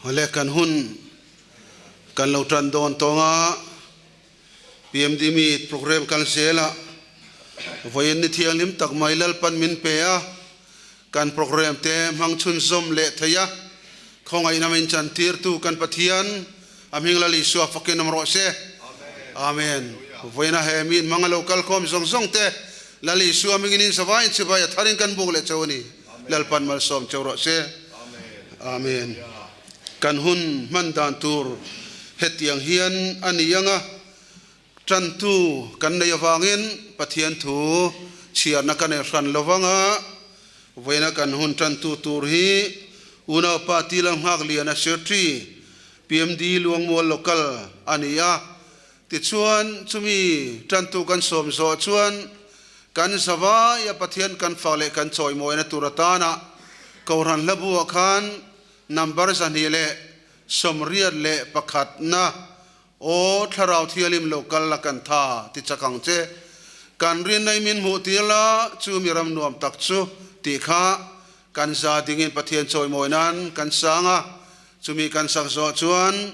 Awle kan hun kan lo tan dawn tawng a, PMD Meet program kal zel a, vawiin ni thianghlim tak mai Lalpan min pe a, kan program te hmang chhunzawm leh thei a, khawngaihna min chantirtu kan Pathian a hming Lal Isua fakin awm rawh se. Amen. Vawiina he mi inhmang a lo kal khawm zawng zawng te Lal Isua hmingin in zavaiin chibai a tharin kan buk leh cheu a ni. Lalpan malsawm cheu rawh se. Amen. Kan hun hman dan tur hetiang hian a ni ang a, tantu kan nei avangin Pathian thu chhiarna ka nei hran lo vang a, vawiina kan hun tantu tur hi Unaupa Tila Nghakliana Secretary, PMD Luangmual Local a ni a. Tichuan, chumi tantu kan sawm zawh chuan kan zavaia Pathian kan fak leh kan chawimawina tur atana Kohhran hlabu-ah khan number 281 na Aw Thlarau Thianghlim lo kal la kan tha ti chak ang che. Kan rinna i min hmuh tir la, chu mi ram nuam tak chu tih kha kan za dingin Pathian chawimawi nan kan sang a, chumi kan sak zawh chuan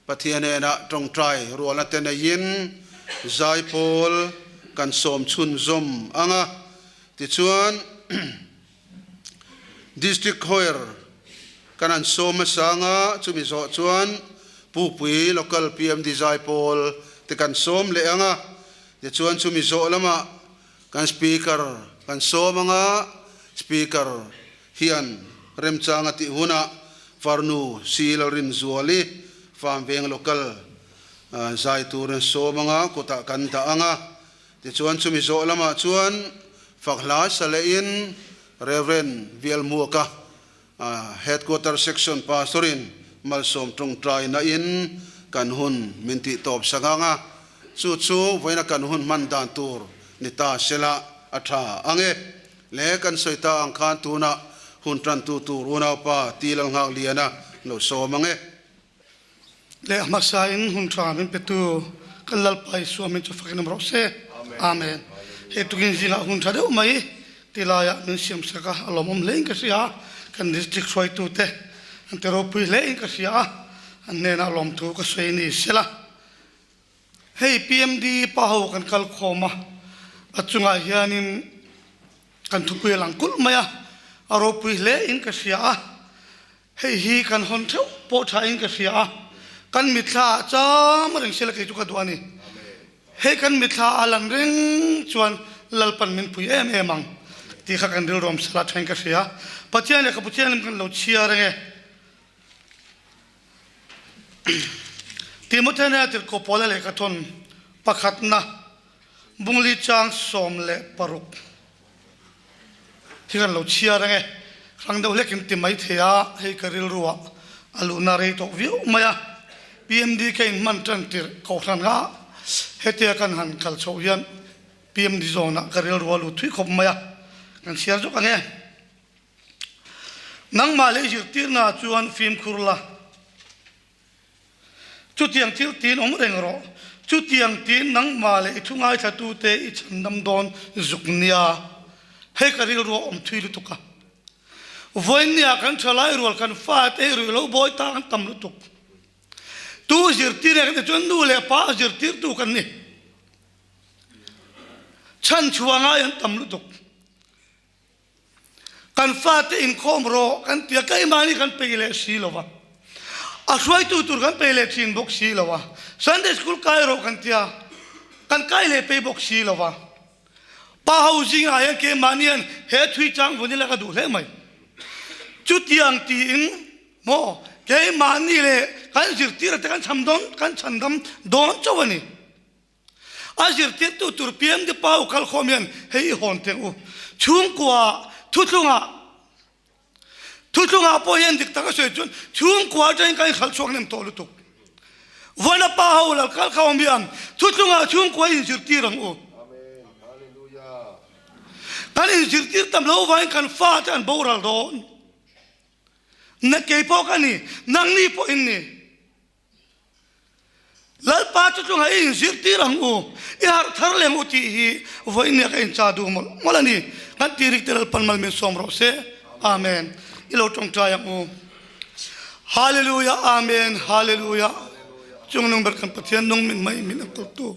Pathian hnenah tawngtai rualna te neiin zaipawl kan sawm chhunzawm ang a, tichuan District Choir kan han sawm hmasa ang a, chumi zawh chuan Pukpui Local PMD zaipawl te kan sawm leh ang a, tichuan chumi zawh lamah kan Speaker kan sawm ang a, Speaker hian remchang a tih hunah Farnu Silalrinzuali Farm Veng Local zai turin sawm anga kutah kan dah ang a. Tichuan chumi zawh lamah chuan fak hla sa lehin Rev. Vialhmuaka Headquarter Section Pastor-in malsawm tawngtaina in kan hun min tih tawp sak ang a, chu chu vawiina kan hun hman dan tur ni ta sela a tha ang e. Le kan sawi ta ang khan tunah hun tantu tur unaupa Ti Lalnghakliana lo sawm ang e. Le a hmasa in hun tha min petu kan Lalpa Isua min chu fakin awm rawh se. Amen. Hei tukin zingah hun tha deuh mai ti laiah min siam sak a, a lawmawm hle in ka hria a, kan district hruaitu te an ti ropui hle in ka hria a, an hnenah lawmthu ka sawi ni sela. Hei PMD pa ho kan kal khawm a, a chungah hianin kan thupui a lang kulh mai a, a ropui hle in ka hria a, hei hi kan hawn theuh pawh tha in ka hria a, kan mitthla ah cham reng sela kei chu ka duh a ni. Hei kan mitthla ah lan reng chuan Lalpan min pui em em ang tih kha kan rilruam sela tha in ka hria. Pathian lehkhabu thianghlim kan lo chhiar ange. Timothea hnena tirhkoh Paula lehkha thawn pakhatna bungli chang 16 hi kan lo chhiar ange. Rang deuh hlekin ti mai thei a, hei ka rilruah a luhna rei tawh viau mai a. PMD ka inhman tan tirh kohhran kha hetia kan han kal chhoh hian PMD zawnah ka rilru a lut thui khawp mai a, kan chhiar zawk ange. Nangmah leh zirtirna chuan fimkhur la, chutiang thil tiin awm reng rawh. Chutiang tiin nangmah leh i thu ngaithlatute i chhandam dawn zuk nia. Hei ka rilru a awm thui lutuk a. Vawiinniah kan thalai rual kan fate hi ruih lo bawi ta an tam lutuk. Tu zirtir nge kan ti chuan nu leh pa zirtirtu kan ni. Chhanchhuah ngai an tam lutuk. Kan fate inkhawm rawh kan ti a, keimahni kan pei leh si lo va, a hruaitu tur kan pei leh thin bawk si lo va, Sunday school kai rawh kan ti a, kan kai leh pei bawk si lo va. Pa ho zingah hian keimahni hian he thui chang vawn ila ka duh hle mai. Chutiang tiin maw keimahni leh kan zirtir te kan chham dawn kan chhandam dawn chauh a ni. A zirtirtu tur piang te pau kal khawm hian hei i hawn teng u. Chhungkua thuthlungah thuthlungah pawh hian dik tak a sawi chuan chhungkua atangin kan inhralh chhuak nem tawh lutuk. Vawiin pa ho lal kal khawm hian thuthlungah chhungkua i inzirtir ang u. Kan inzirtir tam lo vangin kan fate an boral dawn. Na kei pawh ka ni, nangni pawh in ni. Lalpa chu chungah i inzirtir ang u, i harh thar leh ang u tih hi vawiin nia ka incha duh mawlh mawlh a ni. Kan ti rik te Lalpan mal min sawm rawh se. Amen. I lo tawngtai ang u. Hallelujah Amen Hallelujah Chungnung ber kan Pathian nung min mai min ang kultu.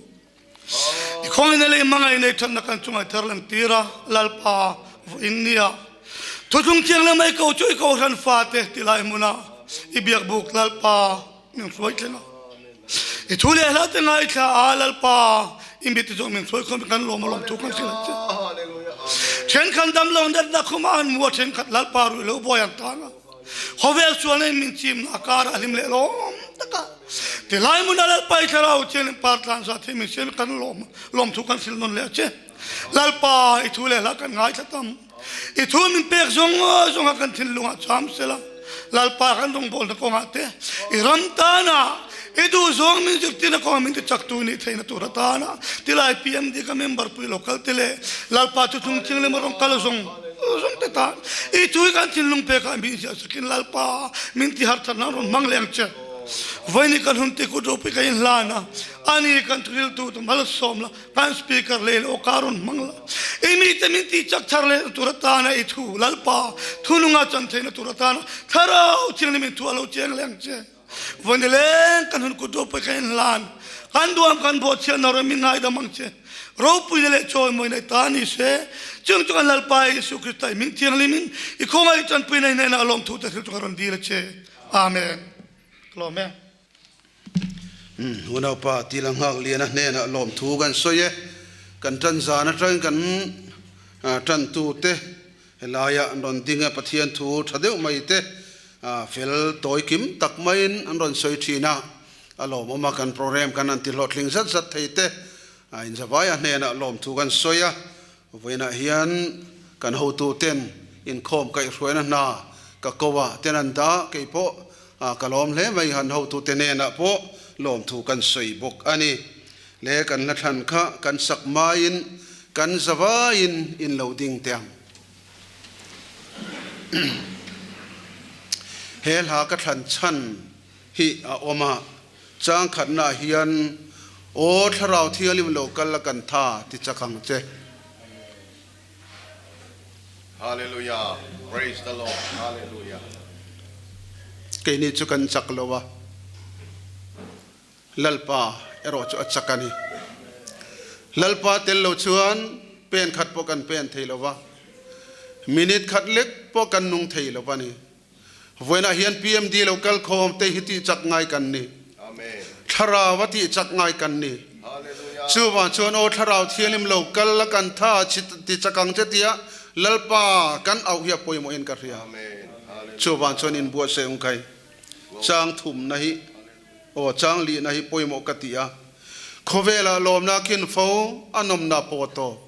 I khawngin leh i hmangaih nei thatna kan chungah i thar lem tir a, Lalpa vawiin nia. Thutlung thiang leh mai ko chu i kohhran fate ti lai hmunah i biakbuk Lalpa min hruai thleng a. I thu leh hla te ngaithla a, Lalpa i mit te zawng min hruai khawm kan lawm a lawm thu kan hrilh ang che. Thenkhat damlo natna khumah an mu a, thenkhat Lalpa ruih lo buai an tan a. Khawvel chuan in min chimna a karah hlim leh lawm tak a. Tilai hmuna Lalpa i thlarau thian in par tlan zat hi min siam i kan lawm lawmthu kan hrilh nawn leh a che. Lalpa i thu leh hla kan ngaithla tam. I thu min pek zawng zawng a kan thinlung ah cham sela. Lalpa kan rawngbawlna kawngah te i ram tana i duh zawng min zirtirna kawngah min tichaktu nih theihna tur atana tilai PMD ka member pui lo kal te leh Lalpa chu chung thianghlim a rawn kal zawng zawng te tan i thu hi kan thinlung pekah min ziah sakin Lalpa min ti harh thatna rawn hmang leh ang che. Vawiin kan hun tikut ropui ka inhlan a, ani kan thuriltu te malsawm la, kan speaker leh leh awka rawn hmang la, i mite min tih chak thar leh tur atana i thu Lalpa thununga chan theihna tur atana Thlarau Thianghlim in thu a lo cheng leh ang che. Vawiin leng kan hun kut ropui ka inhlan, kan duam kan bawhchhiahna rawn min ngaidam ang che. Ropuina leh chawimawina i ta ni se, chung chu kan Lalpa Isu Krista i min thianghlimin i khawngaih tanpuina i hnenah lawmthu te thil chu ka rawn dil a che. Amen. Ka lawm e. Unaupa Tila Nghakliana hnenah lawmthu kan sawi e. Kan tan zan atangin kan tantute helaiah an rawn ding a, Pathian thu tha deuh mai te fel tawi kim tak maiin an rawn sawi thin a, a lawmawm a, kan program kan han ti hlawhtling zat zat thei te inzavaia hnenah lawmthu kan sawi a. Vawiinah hian kan hotuten inkhawm kaihhruaina hna ka ko a, ten an dah, kei pawh ka lawm hle mai, han hotute hnenah pawh lawmthu kan sawi bawk a ni. Le kan hla thlan kha kan sak maiin kan zavaiin in lo ding teh ang. He hla ka thlan chhan hi a awm a, Chang khatnaah hian, Aw Thlarau Thianghlim lo kal la kan tha ti chak ang che. Hallelujah Praise the Lord Hallelujah. Keini chu kan chak lo a, Lalpa erawh chu a chak a ni. Lalpa tel lo chuan pen khat pawh kan pen thei lo va, minute khat lek pawh kan nung thei lo va ni. Vawiinah hian PMD lo kal khawm te hi tih chak ngai kan ni. Thlarau a tih chak ngai kan ni. Chuvang chuan aw Thlarau Thianghlim lo kal la kan tha ti chak ang che tia Lalpa kan auh hi a pawimawhin ka hria. Chuvang chuan inbuatsaih ung khai chang thumna hi aw chang lihna hi pawimawh ka ti a. Khawvelah lawmna khin fo a nawmna pawh tawp.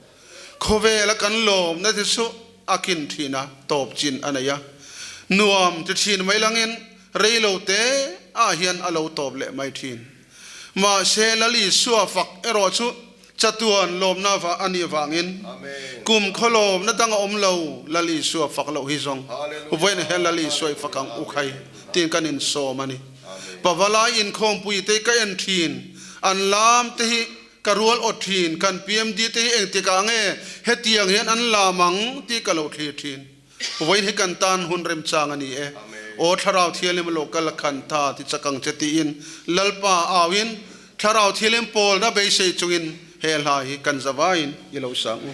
Khawvela kan lawmna te chu a kin thin a, tawp chin a nei a. Nuam ti thin mai langin rei lo te ah hian a lo tawp leh mai thin. Mahse Lal Isua fak erawh chu chatuan lawmna va a nih vangin kum khaw lawmna dang a awm lo, Lal Isua fak loh hi zawng vawiin hian Lal Isua i fak ang u khai tiin kan insawm a ni. Pavalai inkhawmpui te ka en thin, an lam te hi Ka rual awt thin, kan PMD te hi engtikah nge hetiang hian an lam ang tih ka lo thlir thin. Vawiin hi kan tan hun remchang a ni e. Aw Thlarau Thianghlim a lo kal a khan ta ti chak ang che tiin Lalpa auin Thlarau Thianghlim pawlna beisei chungin he hla hi kan zavaiin i lo sang u.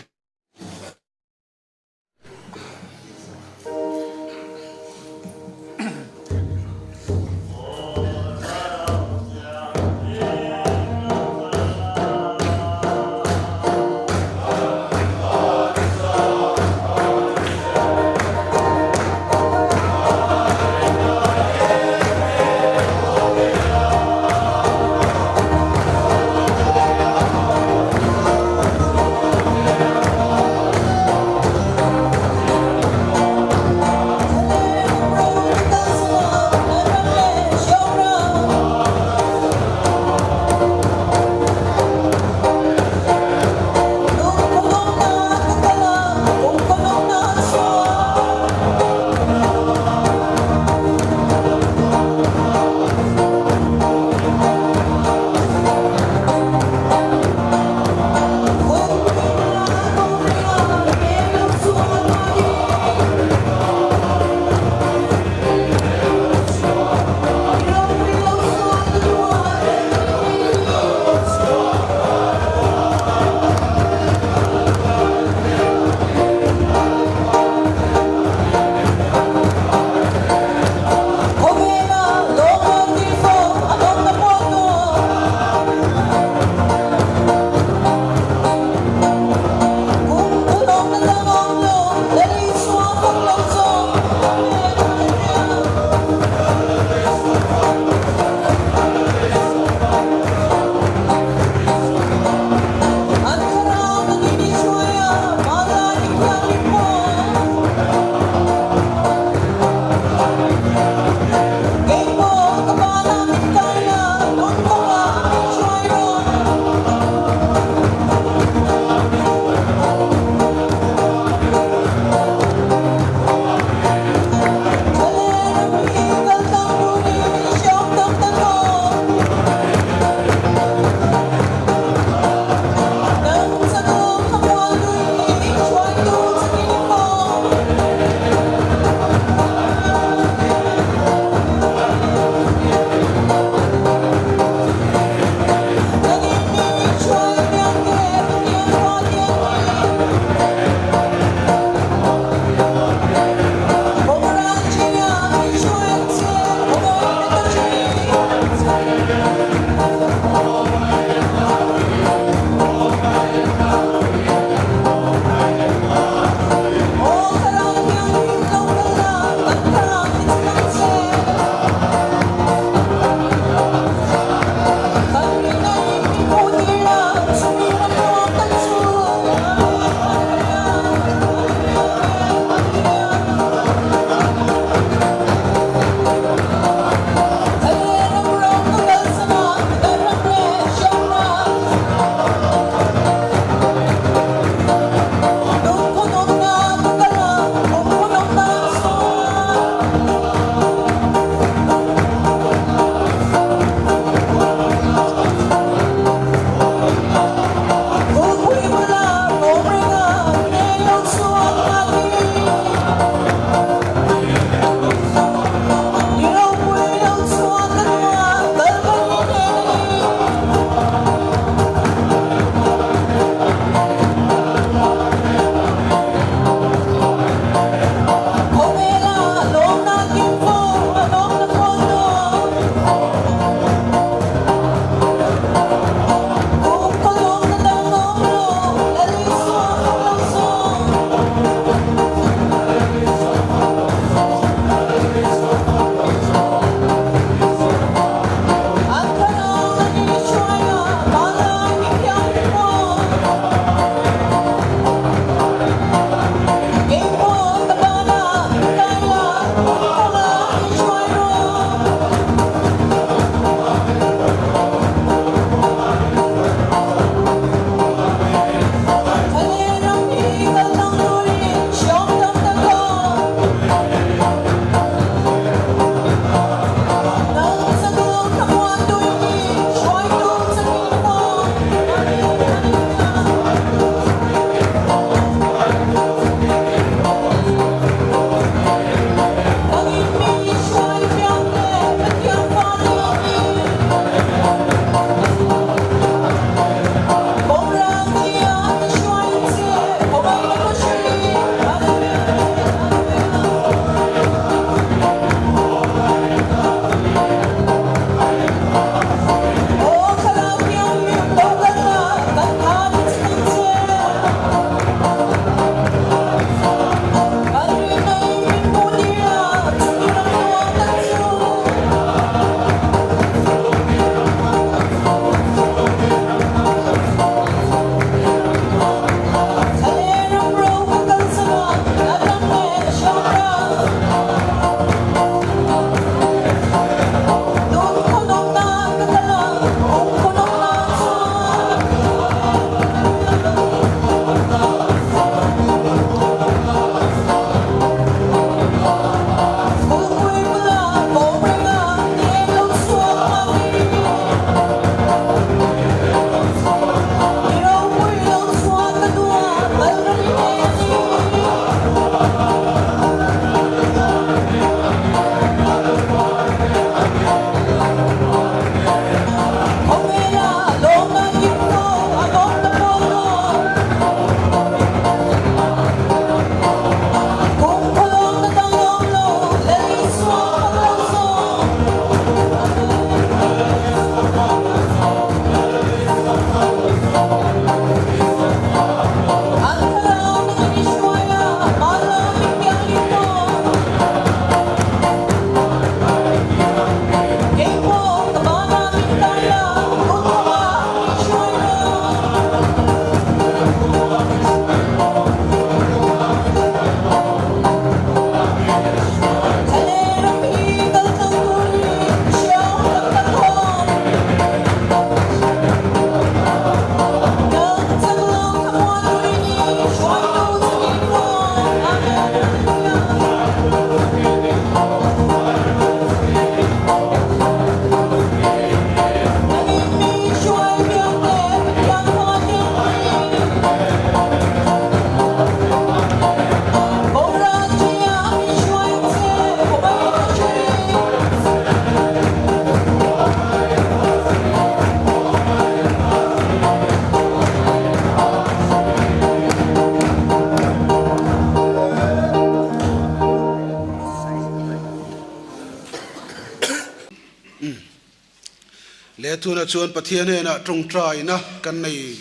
Le tuna chuan Pathian hnenah tawngtaina kan nei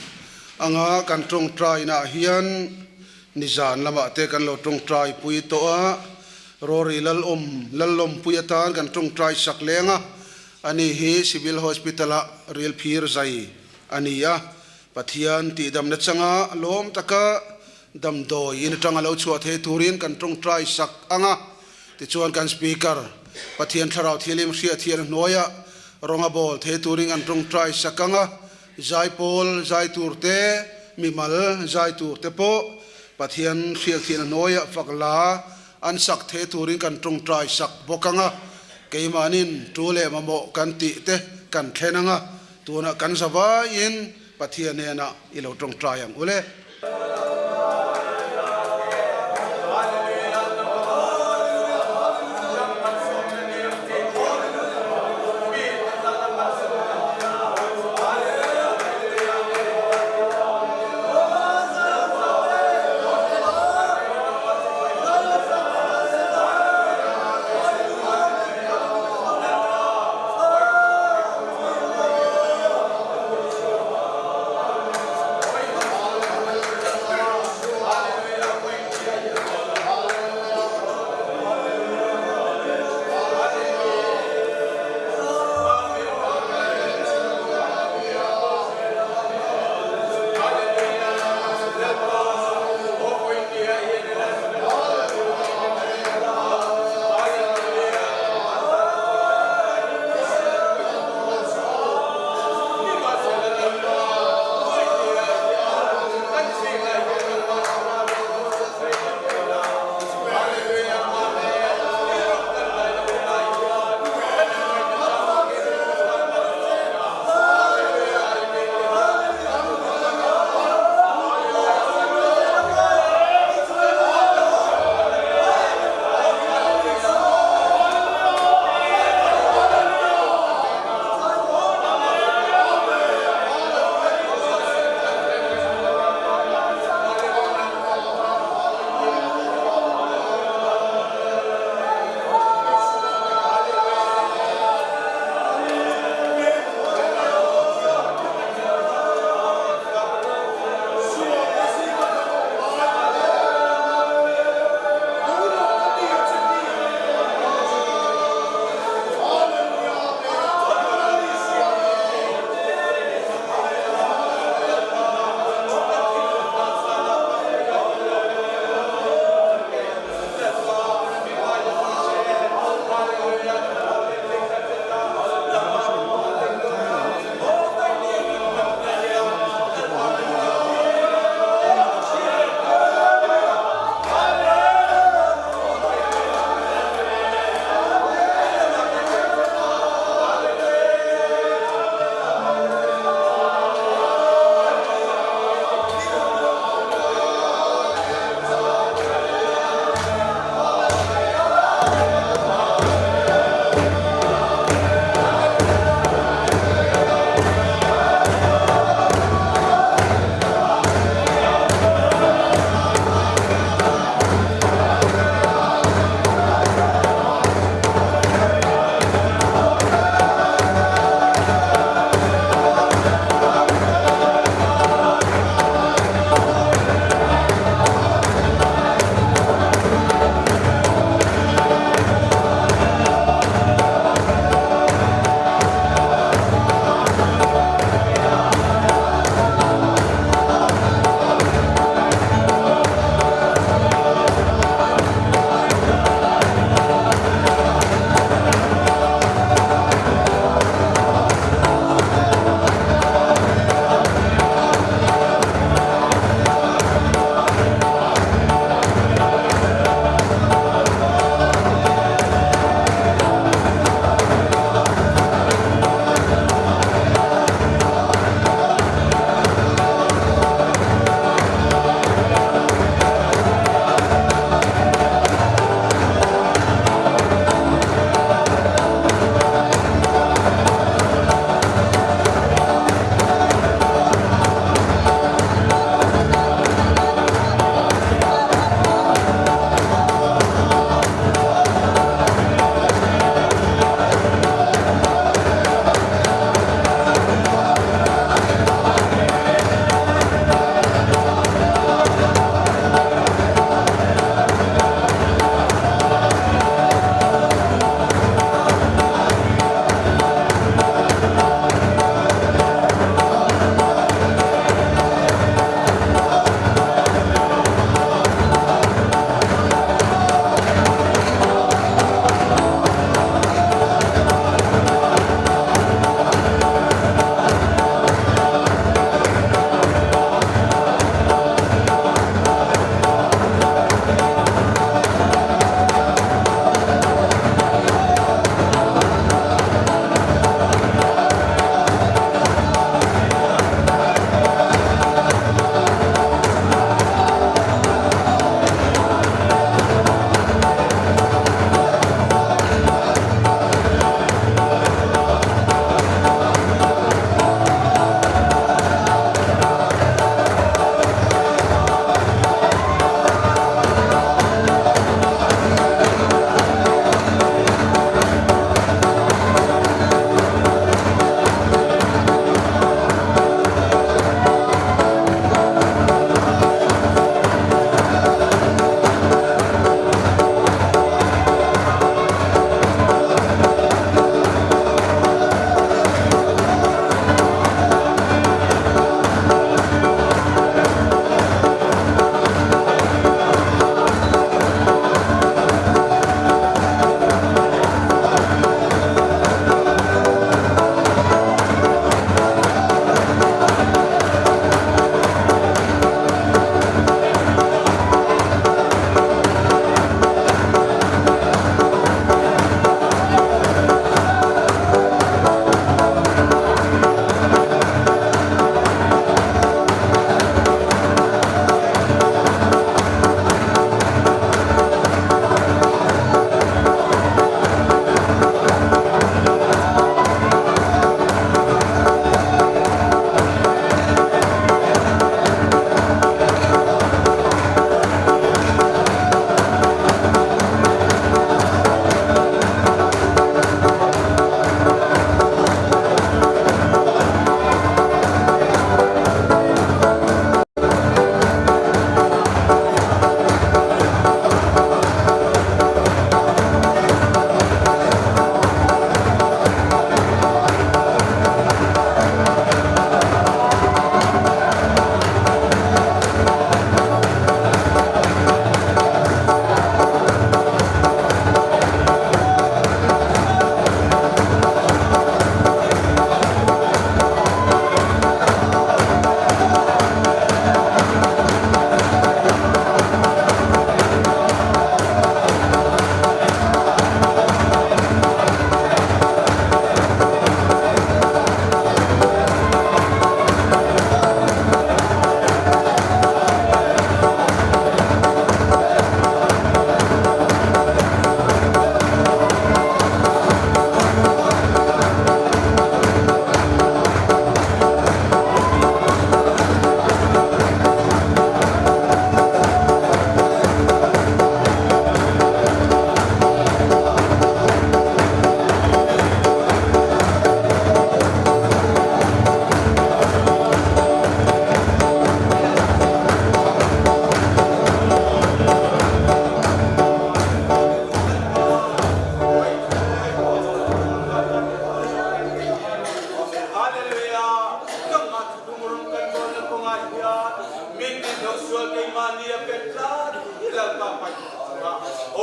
anga kan tawngtaina hian nizan lamah te kan lo tawngtai pui tawh a, Rory Lalawm Lallawmpui atan kan tawngtai sak leng a, ani hi Civil Hospital ah ril phir zai a ni a, Pathian tihdamna changa lawm taka damdawi in atanga lo chhuah thei turin kan tawngtai sak ang a, tichuan kan Speaker Pathian Thlarau Thilim hriatthian hnuaiah rawng a bawl thei turin kan tawngtai sak ang a, zaipawl zai tur te, mimal zai tur te pawh Pathian hriatthian hnuaiah fak la an sak thei turin kan tawngtai sak bawk ang a, keimahnin tu leh mamawh kan tih te kan thlen ang a, Tunah kan zavaiin Pathian hnenah i lo tawngtai ang u le.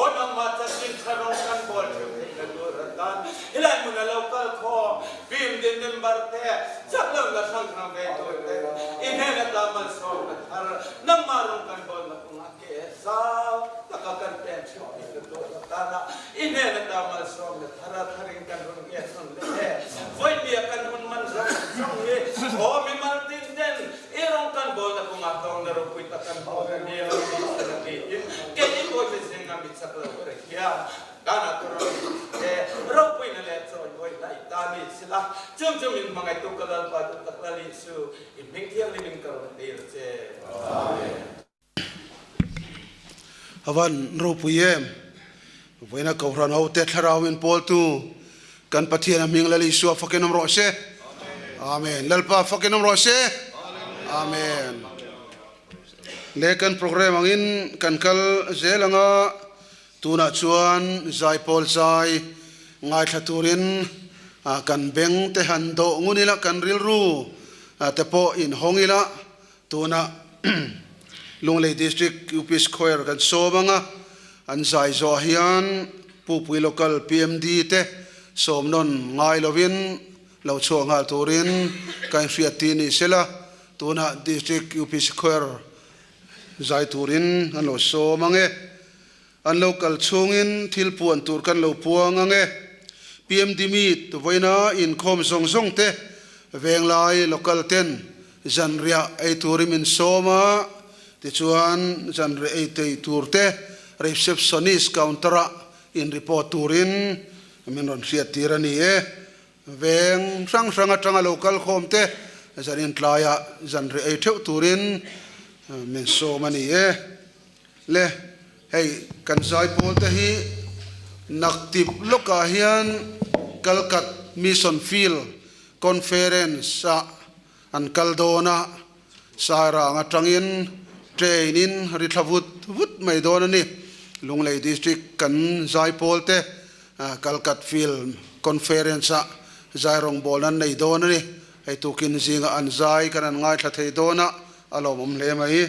Aw nangmah chanchin tha rawng kan bawl theuh theihna tur atan helai hmuna lo kal khawm PMD member te chak lohna hrang hrang ve tur te i hnen ata malsawmna thar nangmah rawng kan bawlna kawngah ke zau taka kan pen theuh theihna tur atana i hnen ata malsawmna thar a tharin kan rawn ngiat nawn leh e. Vawinia kan hun man zawng zawng hi aw mimal tin ten I rawng kan bawlna kawngah tawngna ropui tak kan hmu a ni lo tih hriat a niin keini pawh mi zinga mi chak lo ber hian Ghana tur a mi te ropuina leh chawihawihna i ta ni sila chung chu min hmangaihtu ka Lalpa duh tak Lal Isu i hming thianghlimin ka rawn dil che. Amen. A van ropui em? Vawiina Kohhran hote thlarau in pawltu kan Pathian a hming Lal Isua fakin awm rawh se. Amen. Lalpa fakin awm rawh se. Amen. Le kan program angin kan kal zel anga tunah chuan zaipawl zai ngaithla turin kan beng te han dawh ngun ila kan rilru te pawh inhawng ila Tuna Lunglei District UP Square kan sawm anga an zai zawh hian Pupui Local PMD te sawm nawn ngai lovin lo chhuah nghal turin ka inhriat ti ni sela, tuna District UP Square zai turin an lo sawm ang e. An lo kal chhungin thil puan tur kan lo puang ang e. PMD Meet vawiina inkhawm zawng zawng te Venglai local ten zanriah ei turin min sawm a, tichuan zanriah ei tei tur te receptionist counter ah in report turin min rawn hriat tir a ni e. Veng hrang hrang atanga lo kal khawm te zanin tlaiah zanriah ei theuh turin min sawm a ni e. Le, hei kan zaipawl te hi naktip lawkah hian Kalkat Mission Field Conference ah an kal dawn a, Sairang atangin train in ri thla vut vut mai dawn a ni. Lunglei District kan zaipawl te Kalkat Field Conference ah zai rawngbawlna an nei dawn a ni. Hei tukin zingah an zai kan an ngaithla thei dawn a, a lawmawm hle mai.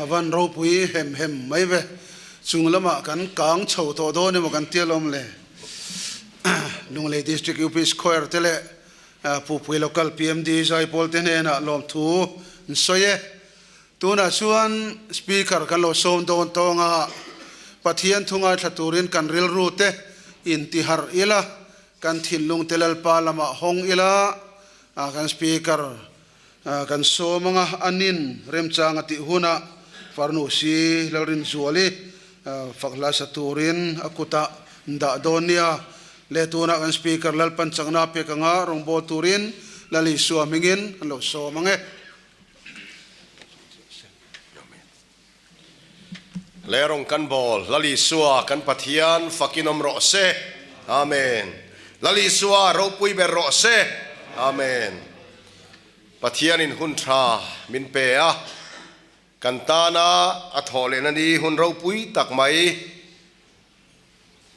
a van ropui hem hem mai ve. Chung lamah kan kang chho tawh dawn emaw kan tia lawm le. Lunglei District UP Square te leh Pupui Local PMD Zaipawl te hnenah lawmthu an sawi e. Tunah chuan Speaker kan lo sawm dawn tawng a, Pathian thu ngaithla turin kan rilru te intiharh ila, kan thinlung te Lalpa lamah hawng ila, kan Speaker kan sawm anga anin remchang a tih hunah farnu si Lalrinzuali fak hla sa turin a kutah dah dawn nia. Le tunah kan Speaker Lalpan chakna pek anga rawngbâwl turin Lal Isua hmingin an lo sawm ang e. Le rawng kan bawl, Lal Isua kan Pathian fakin awm rawh se. Amen. Lal Isua ropui ber rawh se. Amen. Pathianin hun tha min pe a, kan tana a thawh lehna ni hun ropui tak mai.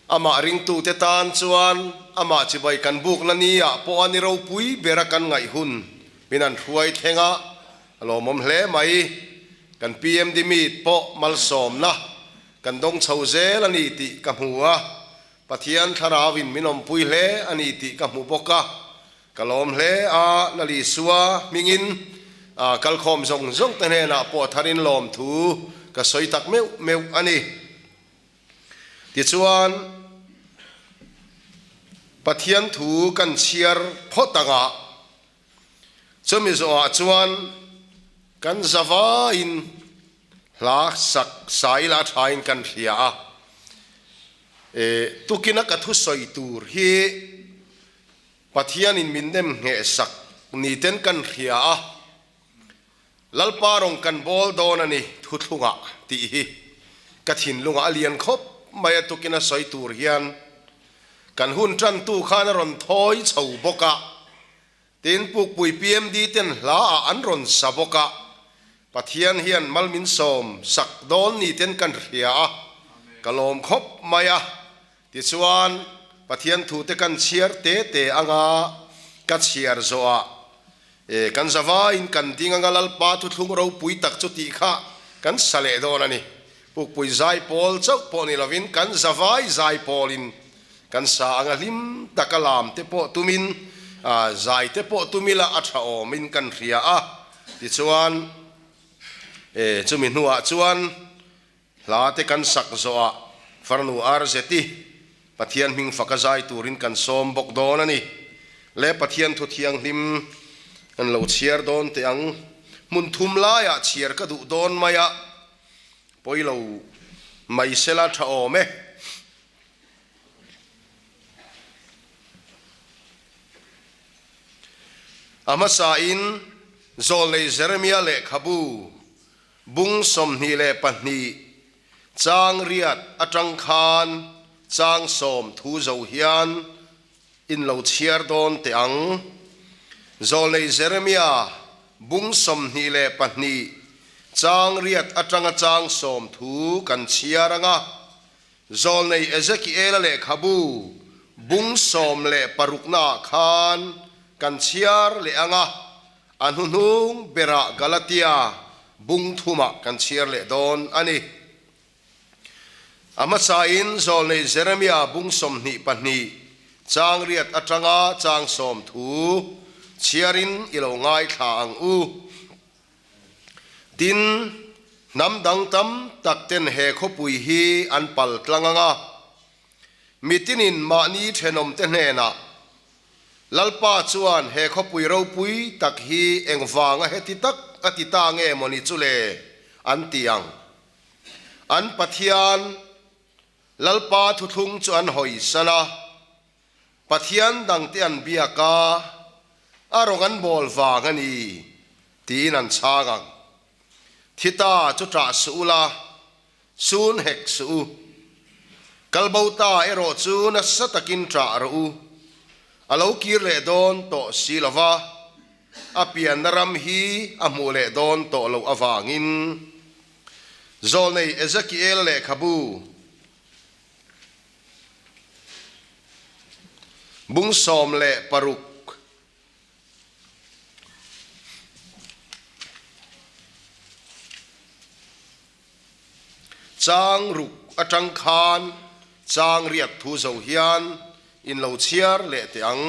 Amah ringtute tan chuan amah chibai kan bukna ni ah pawh a ni ropui bera kan ngaih hun min an hruai thleng a, a lawmawm hle mai. Kan PMD meet pawh malsawmna kan dawng chho zel a ni tih ka hmu a, Pathian thlarau in min awmpui hle a ni tih ka hmu bawk a, ka lawm hle a, Lalisua hmingin kalkhawm zawng zawng te hnenah pawh tharin lawmthu ka sawi tak meuh meuh a ni. Tichuan, Pathian thu kan chhiar phawt anga, chumi zawhah chuan kan zavaiin hla sak sai la thain kan hria a. E, tukina ka thusawi tur hi Pathianin min nem ngheh sak niten kan hria a. Lalpa rawng kan bawl dawn a ni thuthlungah tih hi ka thinlungah a lian khawp mai a tukin a sawi tur hian kan hun tantu khan a rawn thawi chho bawk a, tin Pukpui PMD ten hla ah an rawn sa bawk a, Pathian hian mal min sawm sak dawn ni ten kan hria a, ka lawm khawp mai a, tichuan Pathian thu te kan chhiar te te anga ka chhiar zawhah E, kan zavaiin kan ding anga Lalpa thuthlung ropui tak chu tih kha kan sa leh dawn a ni. Pukpui zai pawl chauh pawh ni lovin kan zavai zai pawlin kan sa anga hlim taka lam te pawh tumin, zai te pawh tum ila a tha awmin kan hria a. Tichuan, e, chumi hnuah chuan hla te kan sak zawhah farnu Arzeti Pathian hming faka zai turin kan sawm bawk dawn a ni. Le Pathian thu thianghlim kan lo chhiar dawn teh ang. Hmun thum laiah chhiar ka duh dawn mai a, pawi lo mai sela tha awm e. A hmasain Zawlnei Jeremia lehkhabu bung 22 Chang riat atang khan chang 30 zo hian in lo chhiar dawn teh ang. Zawlnei Jeremia bung 22 chang riat atanga chang 30 kan chhiar ang a. Zawlnei Ezekiela lehkhabu bung 16 naah khan kan chhiar leh ang a. A hnuhnung berah Galatia bung thumah kan chhiar leh dawn a ni. A hmasain Zawlnei Jeremia bung 22 chang riat atanga chang 30 chhiarin i lo ngaithla ang u. Tin, hnam dang tam tak ten he khawpui hi an pal tlang ang a, mitinin mahni thenawmte hnenah Lalpa chuan he khawpui ropui tak hi engvanga heti tak a ti ta nge mawni chu le? an ti ang. An Pathian, Lalpa thuthlung chu an hawisan a, Pathian dangte an biak a, a rawng an bawl vang a ni, tiin an chhang ang. Thi ta chu ṭah suh ula, Sun hek suh u. Kalbo ta erawh chu nasa takin ṭah rawh u. A lo kir leh dawn tawh si lo va, a pianna ram hi a hmuh leh dawn tawh loh avangin. Zawlnei Ezekiel lehkhabu bung 16. Chang ruk atang khan chang riat thu zo hian in lo chhiar leh teh ang.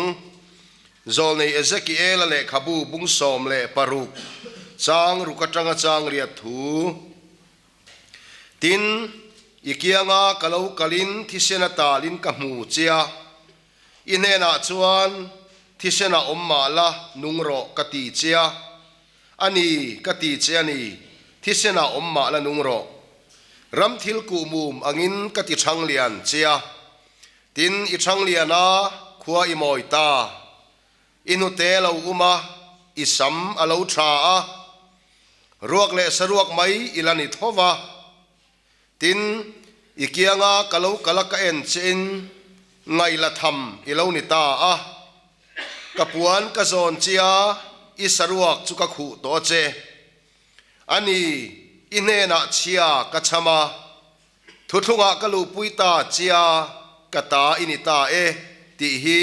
Zawlnei Ezekiela lehkhabu bung 16 chang ruk atanga chang riat thu. Tin, i kianga ka lo kalin thisen a talin ka hmu che a, i hnenah chuan thisen a awm mah la nung rawh ka ti che a, A ni, ka ti che a ni, thisen ah awm mah la nung rawh. Ram thil kuh mum angin ka ti chhang lian che a. Tin, i chhang lian a, khua i mawi ta. I hnute a lo um a, i sam a lo tha a. Ruak leh saruak mai i la ni tho va. Tin, i kianga ka lo kal a ka en che in ngaih la tham i lo ni ta a. Ka puan ka zawn che a, i saruak chu ka khuh tawh che. A ni, i hnenah chhia ka cham a, thuthlungah ka luhpui ta che a, ka ta i ni ta e, tih hi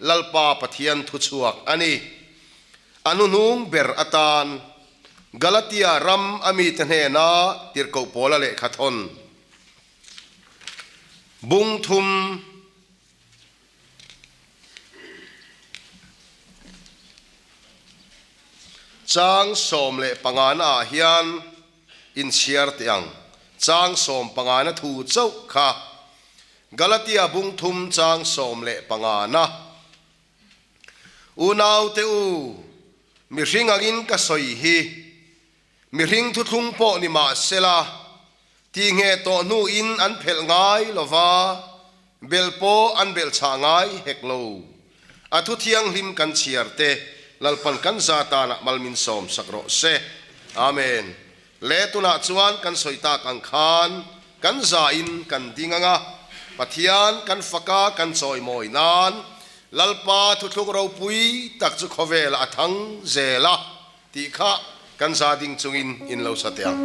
Lalpa Pathian thuchhuak a ni. A hnuhnung ber atan Galatia ram a mite hnena tirhkoh pawla lehkha thawn bung thum chang 15 na ah hian inchhiar teh ang. Chang 15 na thu chauh kha Galatia bung thum chang 15 na. Unaute u, mihring angin ka sawi hi, mihring thuthlung pawh ni mah sela, tihngheh tawh hnuin an phelh ngai lo va, belh pawh an belh chhah ngai hek lo. A thu thianghlim kan chhiar te, Lalpan kan za tanah mal min sawm sak rawh se. Amen. Le tunah chuan kan sawi tak ang khan kan zain kan ding ang a, Pathian kan faka kan chawimawi nan Lalpa thuthluk ropui tak chu khawvelah a thang zel a tih kha kan za ding chungin in lo sa teh ang.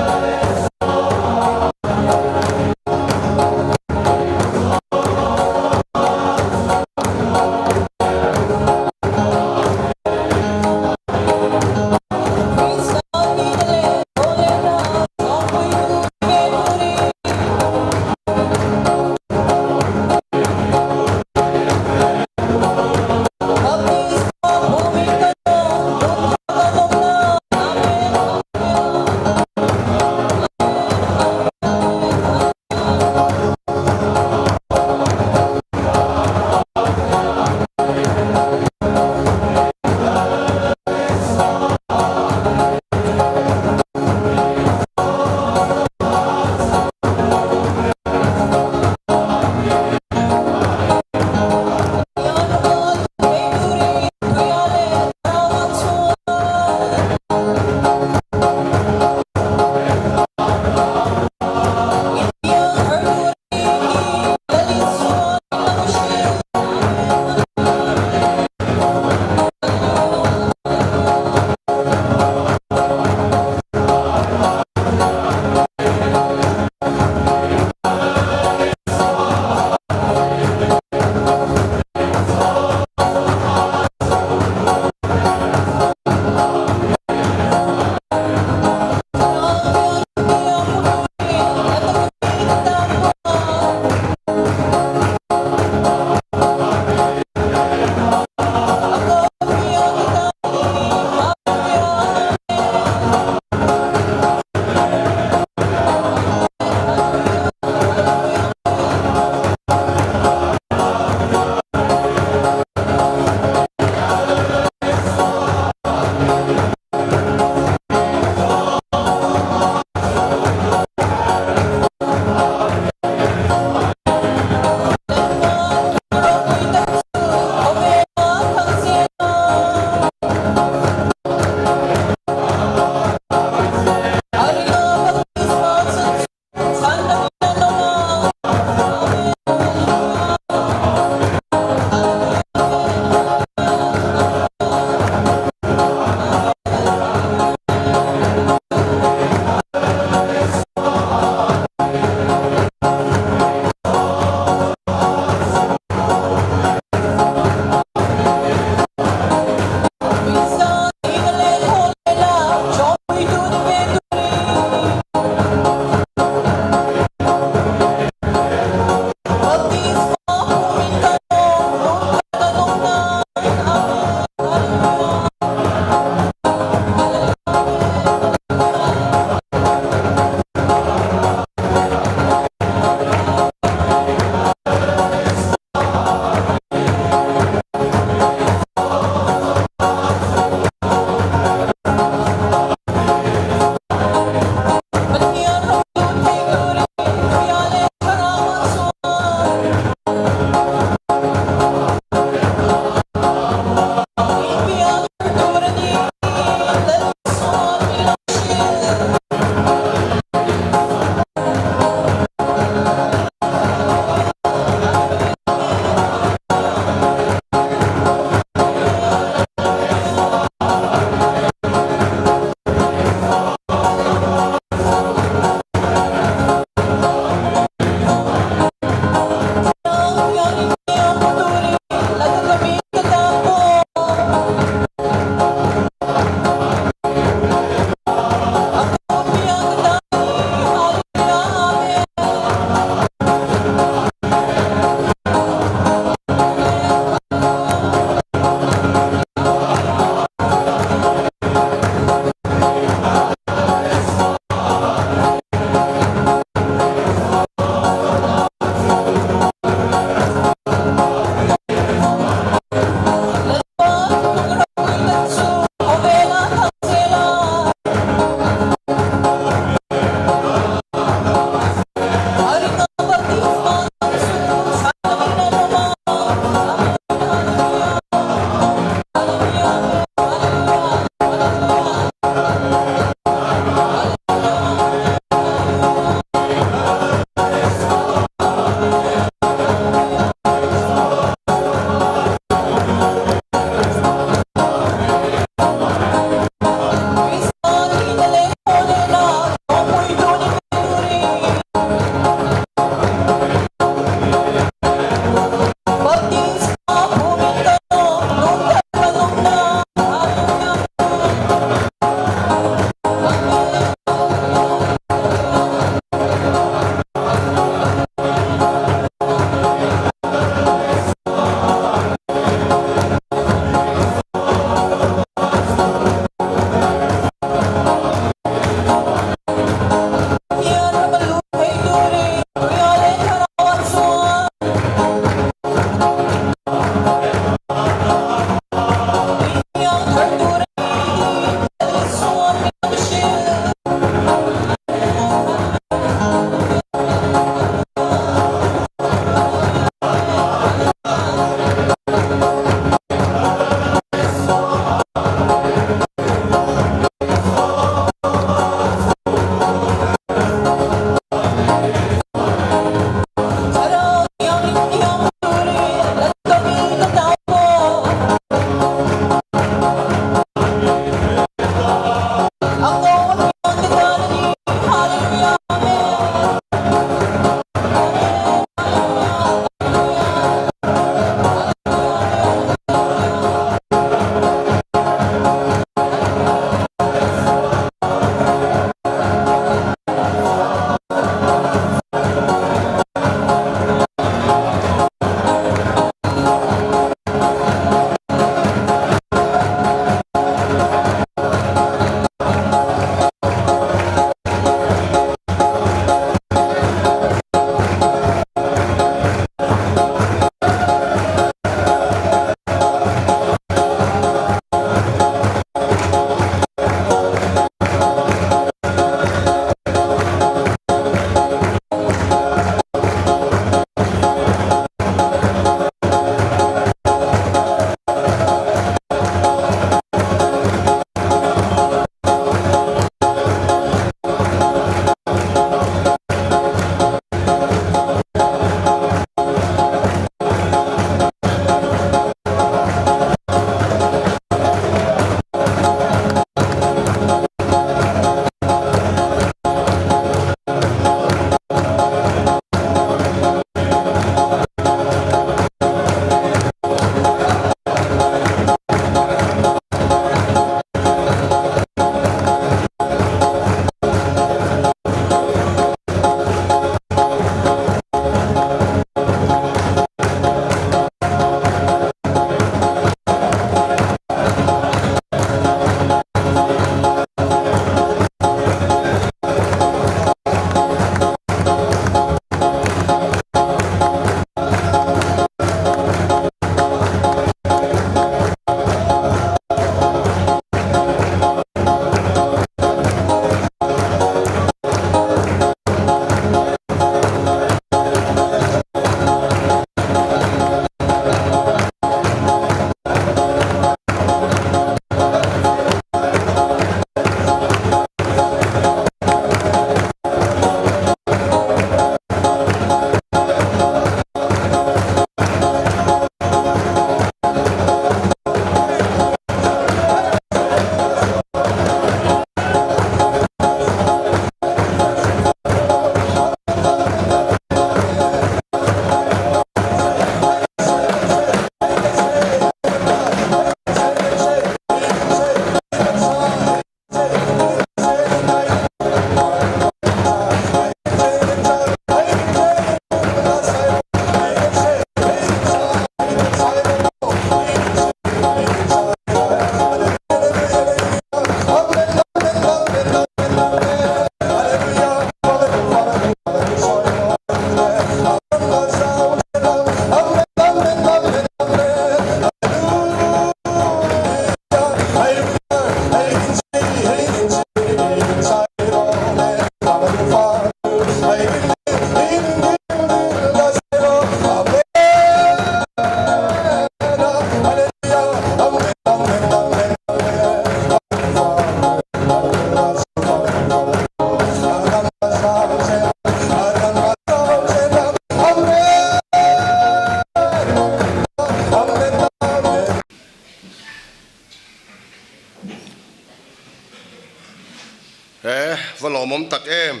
va lawmawm tak em.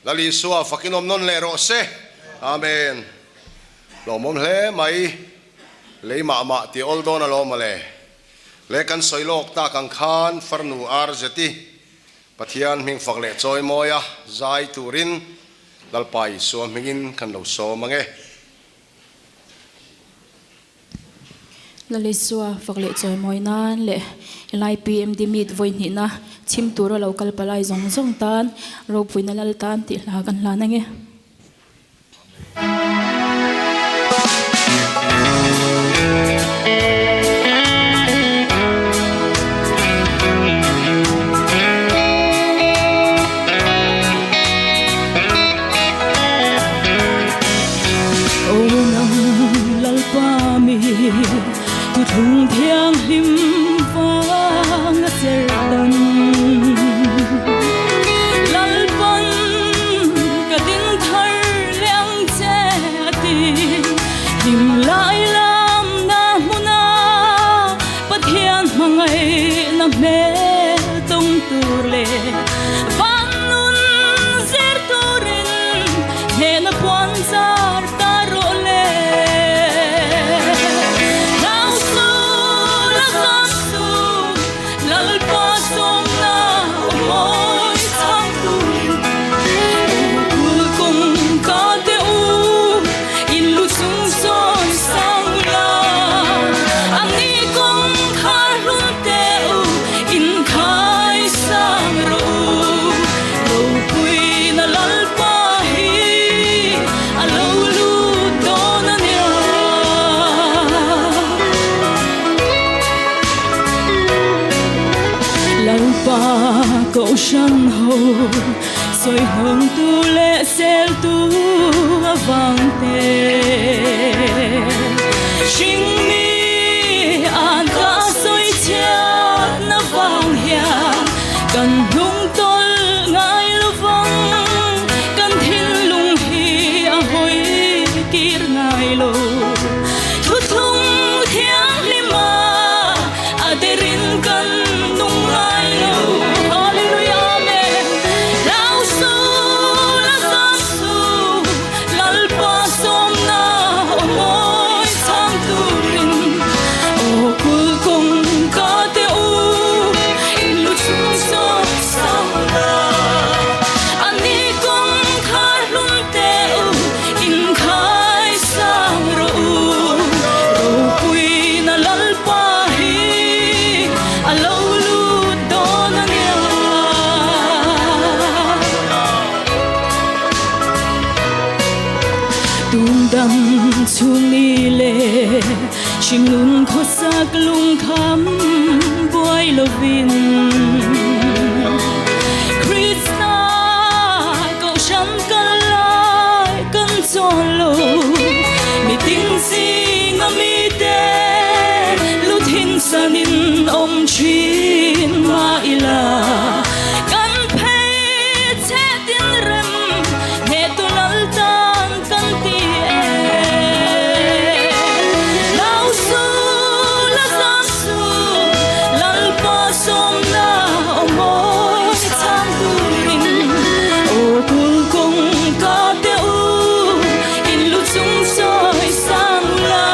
Lal Isua fakin awm nawn leh rawh se. Amen. Lawmawm hle mai. Lei mah mah ti awl dawn alawm mawle. Le kan sawi lawk tak ang khan farnu RZI Pathian hming fak leh chawi mawia zai turin Lalpa Isua hmingin kan lo sawm ang e. Lal Isua fak leh chawi mawi nan leh helai PMD meet vawi hnihna chhim tura lo kal palai zawng zawng tan ropuina lal tan tih hla kan hlan ang e. Aw nang Lalpa mi thuthlung thianghlim vang a serhtan Lalpan ka ding thar leh ang che a ti hlim lai lam na hmuna Pathian hmangaihna hmel tawng tur leh van nun zir turin hnehna puan zar ta rawh le. Hlau su la zam su Lalpa sawmna aw mawi chhang turin Ukul kawngka te u in lu chung sawi sang ula Ani kawngkhar hlum te u in khai sang rawh u Ropuina Lalpa hi a lo lut dawn a nia. Lalpa Kohhran ho sawi hnawng tu leh sel tu avang te hringmi an ka sawi chhiatna vang hian kan hnung tawlh ngai lovang kan thinlung hi a hawi kir ngai lo. Thuthlung thianghlim a a derin kan nung ngai lo. Hallelujah Amen. Hlau su la zam su Lalpa sawmna aw mawi chhang turin aw kul kawng ka te u in lu chung zawk sang la ani kawng khar hlum te u in khai sang rawh u Ropuina Lalpa hi a lo lut dawn a nia. Tundam chhung ni leh hringnun khawsak lungkham buai lovin Krista Kohhran kal lai kan chawl lo mitin zinga mite lu thin sanin awm thin mah ila kan phei chhe tin rem he tu lal tan kan ti e. Lau su la zam su Lalpa sawmna aw mawi chhang turin aw kul kawng ka te u in lu chung sawi sang la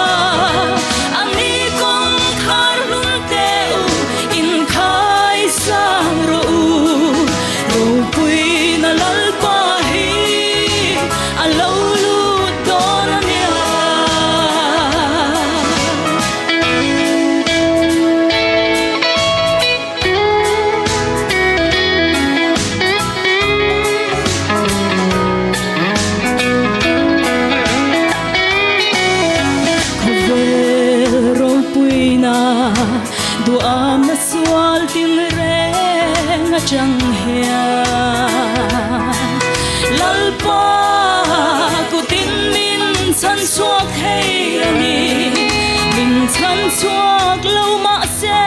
ani kawng khar hlun te u in khai sang rawh u Ropuina Lalpa hi a lo lut dawn a nia. Khawvel ropuina duhamna sual tin reng atang hian Lalpa kutin min chhan chhuak thei a ni. Min chhan chhuak lo mahse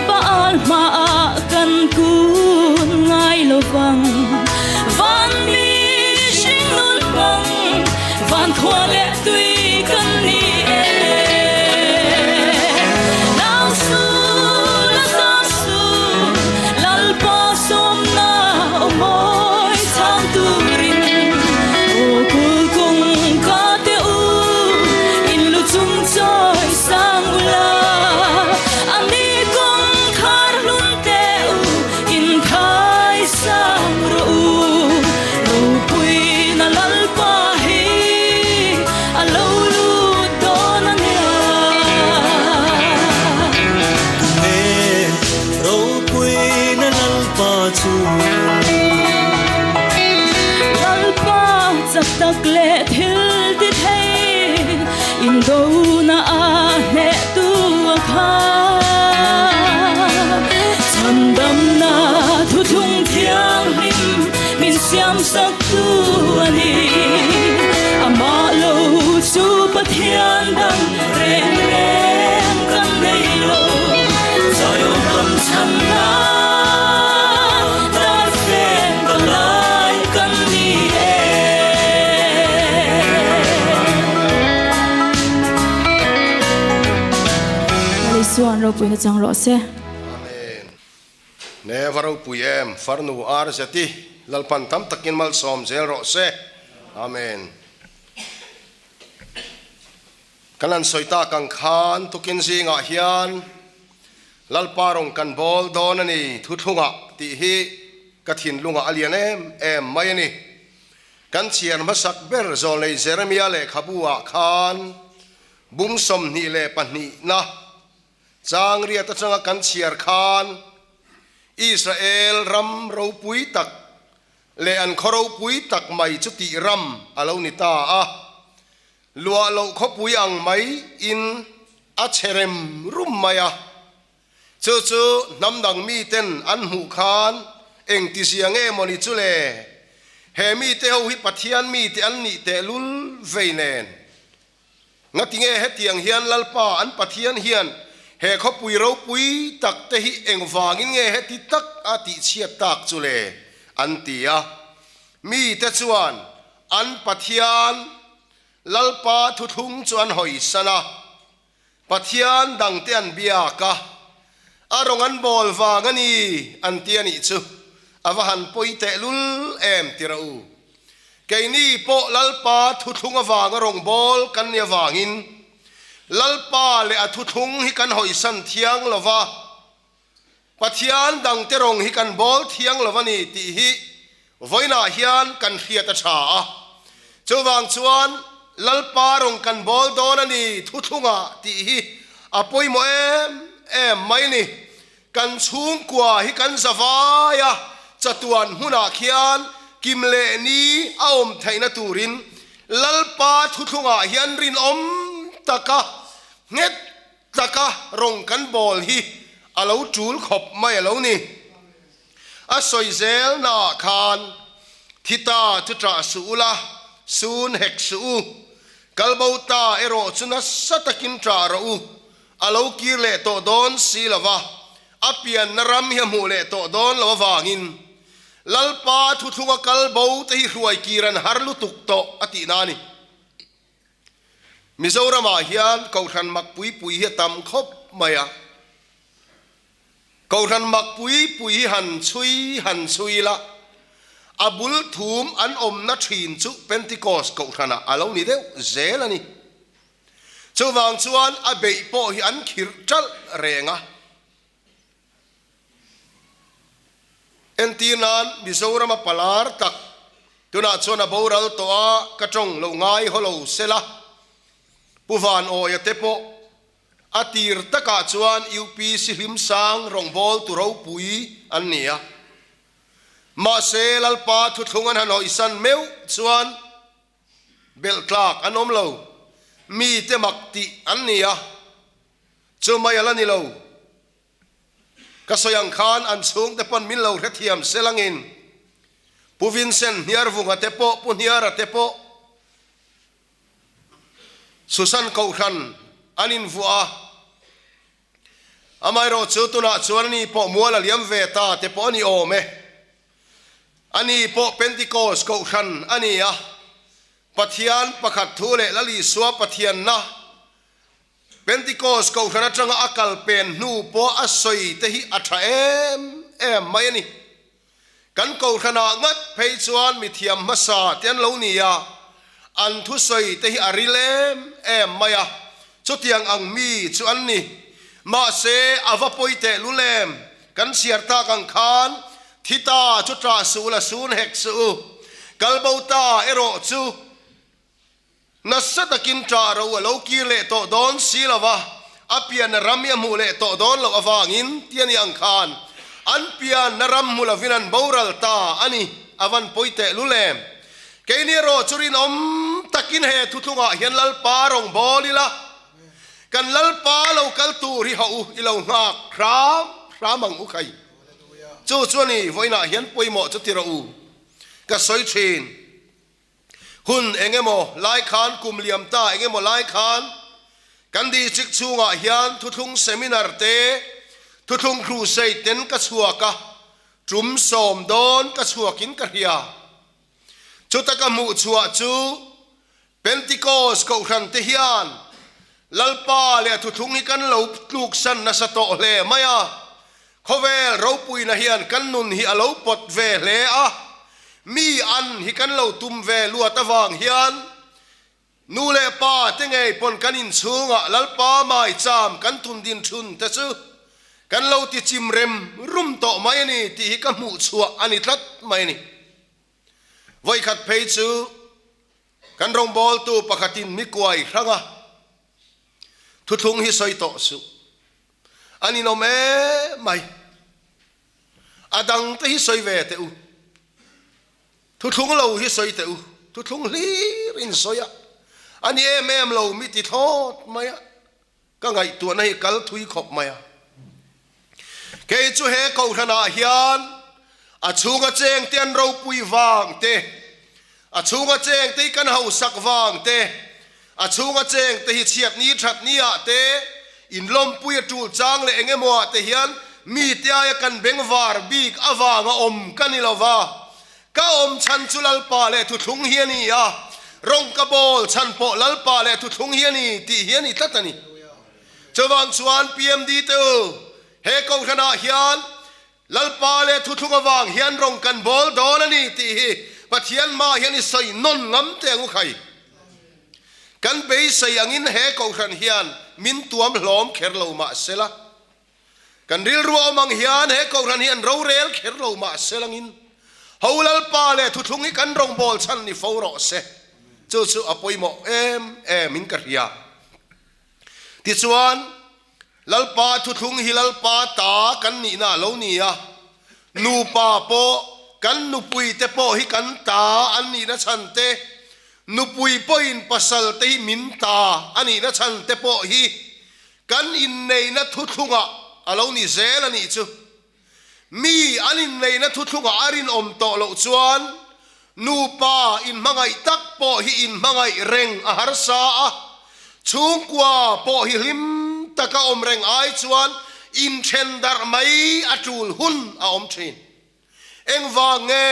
Baal hmaah kan kun ngai lo vang. Van mi hring nun hmang van khua leh tui kan ni e. Nau su la zam su Lalpa sawmna. Chak leh thil ti thei indona a hnehtu a kha. Chhandamna thuthlung thianghlim min siamsak tu a ni. Amah lo chu Pathian dang reng reng kan nei lo. Chawiawm ram chhanna darfeng ka lai kan ni e. Isua'n ropuina chang rawh se. Amen. Ne va ropui em farnu RZ-i Lalpan tam takin malsawm zel rawh se. Amen. Kan han sawi tak ang khan tukin zingah hian Lalpa rawn kan bawl dawn a ni thuthlungah tih hi ka thinlungah a lian em em mai a ni. Kan chhiar hmasak ber Zawlnei Jeremia lehkhabu ah khan bung 22 na chang riat atanga kan chhiar khan Israel ram ropui tak leh an khaw ropui tak mai chu tih ram a lo ni ta a. Luah loh khawpui ang mai in a che rem rum mai a, chu chu hnam dang mi ten an hmuh khan eng ti zia nge maw ni chu le? He mi te ho hi Pathian mi te an nih teh lul vei nen. Ngati nge hetiang hian Lalpa an Pathian hian he khawpui ropui tak te hi engvangin nge heti tak a tihchhiat tak chu le? an ti a. Mi te chuan An Pathian, Lalpa thuthlung chu an hawisan a, Pathian dangte an biak a, a rawng an bawl vang a ni an ti a nih chu, a va han pawi tehlul em ti rawh u. Keini pawh Lalpa thuthlung avanga rawng bawl kan ni avangin Lalpa leh a thuthlung hi kan hawisan thiang lo va, Pathian dangte rawng hi kan bawl thiang lo a ni tih hi vawiinah hian kan hriat a tha a. Chuvang chuan Lalpa rawng kan bawl dawn a ni thuthlungah tih hi a pawimawh em em mai ni. Kan chhungkua hi kan za vai a, chatuan hmunah khian kim leh ni a awm theihna turin Lalpa thuthlungah hian rinawm taka nghet Taka rawng kan bawl hi a lo tul khawp mai a lo ni. A sawi zel naah khan thi ta chu ṭah suh u la, sun hek suh u. Kalbo ta erawh chu nasa takin ṭah rawh u, a lo kir leh tawh dawn si lo va, a pianna ram hi a hmuh leh tawh dawn lo avangin Lalpa thuthlunga kalbo te hi hruai kir an har lutuk tawh a tihna a ni. Mizoramah hian Kohhran mak pui pui hi a tam khawp mai a. Kohhran mak pui pui hi han chhui han chhui la, a bul thum an awmna thin chu Pentecost Kohhranah a lo ni deuh zel a ni. Chuvang chuan a beih pawh hi an khirh ṭalh reng a. Entir nan Mizorama palar tak tunah chuan a boral tawh a, ka tawng lo ngai haw lo sela. Pu Van Awia te pawh a tir takah chuan UPC Hlimsang rawngbawltu ropui an ni a. Mahse Lalpa thuthlung an han hawisan meuh chuan belh tlak an awm lo, mite mak tih an ni a. Chu mai a la ni lo. Ka sawi ang khan an chhungte pawn min lo hrethiam se langin Pu Vincent Hniarvunga te pawh, Pu Hniara te pawh Susan Kohhran an invuah a. Amaherawh chu tunah chuan ani pawh mual a liam ve ta te pawh a ni awm e. Ani pawh Pentecost Kohhran a ni a, Pathian pakhat thu leh Lal Isua Pathianna Pentecost kohhran atanga a kal pen hnu pawh a sawi te hi a tha em em mai a ni. Kan kohhranah ngat phei chuan mithiam hmasa te an lo ni a, an thusawi te hi a ril em em mai a, chutiang ang mi chu an ni. Mahse, a va pawi teh lul em? Kan chhiar tak ang khan thi ta chu ṭah suh la sun hek suh u, kalbo ta erawh chu Nasa takin ṭah ro a lo kir leh tawh dawn si lo va, a pianna ram hi a hmuh leh tawh dawn loh avangin ti a ni ang khan an pianna ram hmu lovin an boral ta a ni, a van pawi teh lul em? Keini erawh chu rinawm takin he thuthlungah hian Lalpa rawngbâwl ila, kan Lalpa lo kal tur hi hauh u i lo nghâk hrâm hrâm ang u khai. Chu chu a ni, vawiinah hian pawimawh chu ti rawh u, ka sawi ṭhin. Hun eng emaw lai khan, kum liam ta eng emaw lai khan, kan district chhungah hian thuthlung seminar te, thuthlung crusade ten ka chhuak a, tum sawm dawn ka chhuakin ka hria. Chuta ka hmuh chhuah chu Pentecost kohhran te hian Lalpa leh a thuthlung hi kan lo tluksan nasa tawh hle mai a, khawvel ropuina hian kan nun hi a lo pawt ve hle a, mi an hi kan lo tum ve luat avang hian Nu leh pa te ngei pawn kan inchhungah Lalpa maicham kan tun din thun te chu kan lo ti chim rem rum tawh mai a ni tih hi ka hmuh chhuah a ni tlat mai a ni. Vawikhat phei chu kan rawngbawltu pakhatin mi kuai hrang a, thuthlung hi sawi tawh suh, a ninawm em mai, a dang te hi sawi ve teh u. Thuthlung lo hi sawi teh u, thuthlung hlir in sawi a, a ni em em lo mi ti thlawt mai a, ka ngaihtuahna hi kal thui khawp mai a. Kei chu he kohhranah hian a chhunga chengte an ropui vang te, a chhunga chengte hi kan hausak vang te, a chhunga chengte hi chhiatni thatni ah te, inlawmpui a tul chang leh eng emaw ah te hian mite aia kan bengvar bik avanga awm ka ni lo va, ka awm chhan chu Lalpa leh thuthlung hi a ni a, rawng ka bawl chhan pawh Lalpa leh thuthlung hi a ni tih hi a ni tlat a ni. Chuvang chuan PMD te u, he kohhranah hian Lalpa leh thuthlung avang hian rawng kan bawl dawn a ni tih hi Pathian hmaah hian i sawi nawn ngam teh ang u khai. Kan beisei angin he kohhran hian min tuam hlawm kher lo mah sela, kan rilru a awm ang hian he kohhran hi an rorel kher lo mah selangin ho Lalpa leh thuthlung hi kan rawngbâwl chhan ni fo rawh se. Chu chu a pawimawh em em in ka hria. Tichuan, Lalpa thuthlung hi Lalpa ta kan nihna a lo ni a, nupa pawh kan nupui te pawh hi kan ta an nihna chhan te, nupui pawhin pasal te hi min ta a nihna chhan te pawh hi kan inneihna thuthlungah a lo ni zel a nih chu. Mi an inneihna thuthlungah a rinawm tawh loh chuan nupa inhmangaih tak pawh hi inhmangaih reng a harsa a, chhungkua pawh hi hlim taka awm reng ai chuan inthen darh mai a tul hun a awm thin. Engvang nge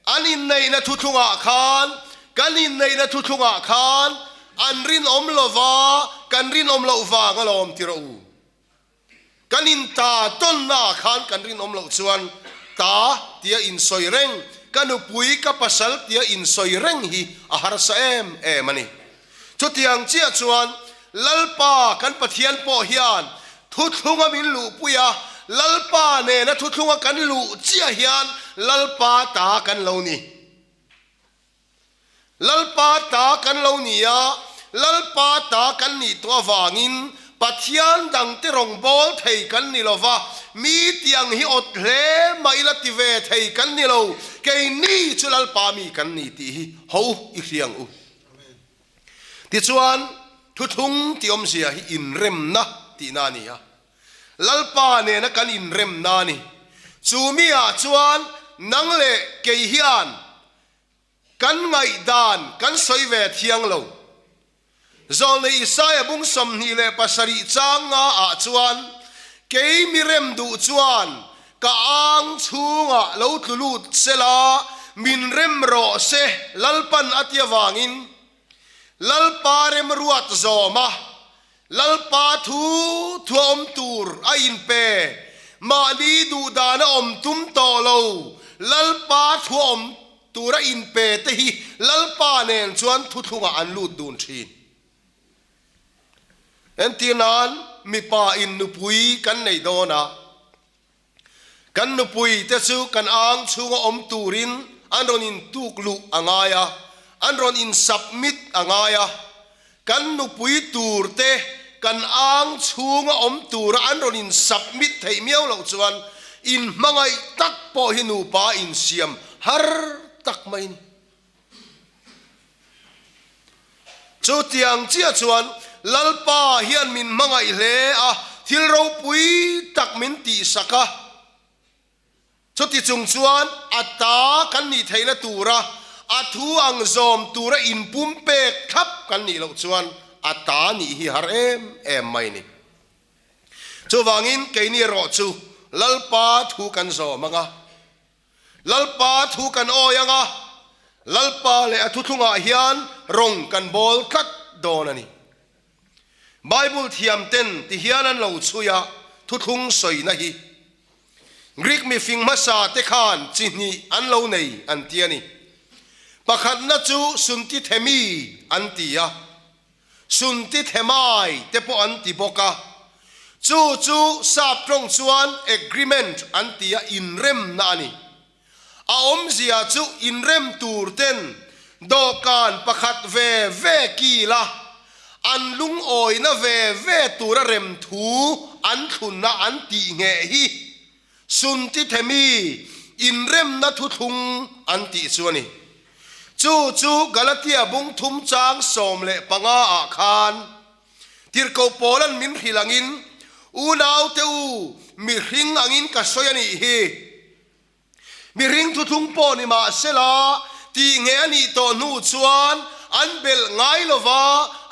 an inneihna thuthlungah khan kan inneihna thuthlungah khan an rinawm lova kan rinawm loh vang alawm ti rawh u. Kan in ta tawnna ah khan kan rinawm loh chuan ta tia insawi reng, ka nupui, ka pasal tia insawi reng hi a harsa em em a ni. Chutiang chiah chuan Lalpa kan Pathian pawh hian thuthlunga min luhpui a, Lalpa nena thuthlunga kan luh chiah hian Lalpa ta kan lo ni. Lalpa ta kan lo ni a, Lalpa ta kan nih tawh avangin Pathian dangte rawngbâwl thei kan ni lo va, mi tiang hi awt hle mah ila ti ve thei kan ni lo, keini chu Lalpa mi kan ni tih hi ho i hria ang u. Tichuan, thuthlung tih awmzia hi inremna tihna a ni a, Lalpa nena kan inremna a ni. Chu mi ah chuan nang leh kei hian Kan ngaihdan kan sawi ve thiang lo. Zawlnei Isaia bung 27 chang nga ah chuan, Kei mi rem duh chuan ka ang chhungah lo tlu lut sela, min rem rawh se, Lalpan a ti avangin, Lalpa remruat zawma Lalpa thu thu a awm tur a inpe, mahni duhdan a awm tum tawh lo, Lalpa thu a awm tur a inpe te hi Lalpa nen chuan thuthlungah an lut dun thin. Entir nan mipa in nupui kan nei dawn a, Kan nupui te chu kan ang chhunga awm turin an rawn in tuk luh a ngai a, an rawn in submit a ngai a. Kan nupui tur te kan ang chhunga awm tura an rawn in submit theih miau loh chuan in hmangaih tak pawh hi nupa insiam har tak mai a ni. Chutiang chiah chuan Lalpa hian min hmangaih hle a, thil ropui tak min tihsak a. Chuti chung chuan a ta kan nih theihna tura a thu ang zawm tura inpumpek thlap kan nih loh chuan a ta nih hi har em em mai ni. Chuvangin keini erawh chu Lalpa thu kan zawm ang a, Lalpa thu kan awi ang a, Lalpa leh a thuthlungah hian rawng kan bawl tlat dawn a ni. Bible thiamten ti hian an lo chhui a, thuthlung sawina hi Greek mifing hmasa te khan chi hnih an lo nei an ti a ni. Pakhatna chu Suntithemi an ti a, Suntithemai te pawh an ti bawk a. Chu chu sap tawng chuan agreement an ti a, inremna a ni. A awmzia chu inrem tur ten dawhkan pakhat ve ve kil a, an lungawina ve ve tura rem thu an thlunna an tih ngheh hi Suntithemi inremna thuthlung an tih chu a ni. Chu chu Galatia bung thum chang 15 ah khan Tirhkoh Paula'n min hrilh angin, Unaute u, mihring angin ka sawi a nih hi. Mihring thuthlung pawh ni mah sela, tih nge a nih tawh hnu chuan an belh ngai lova,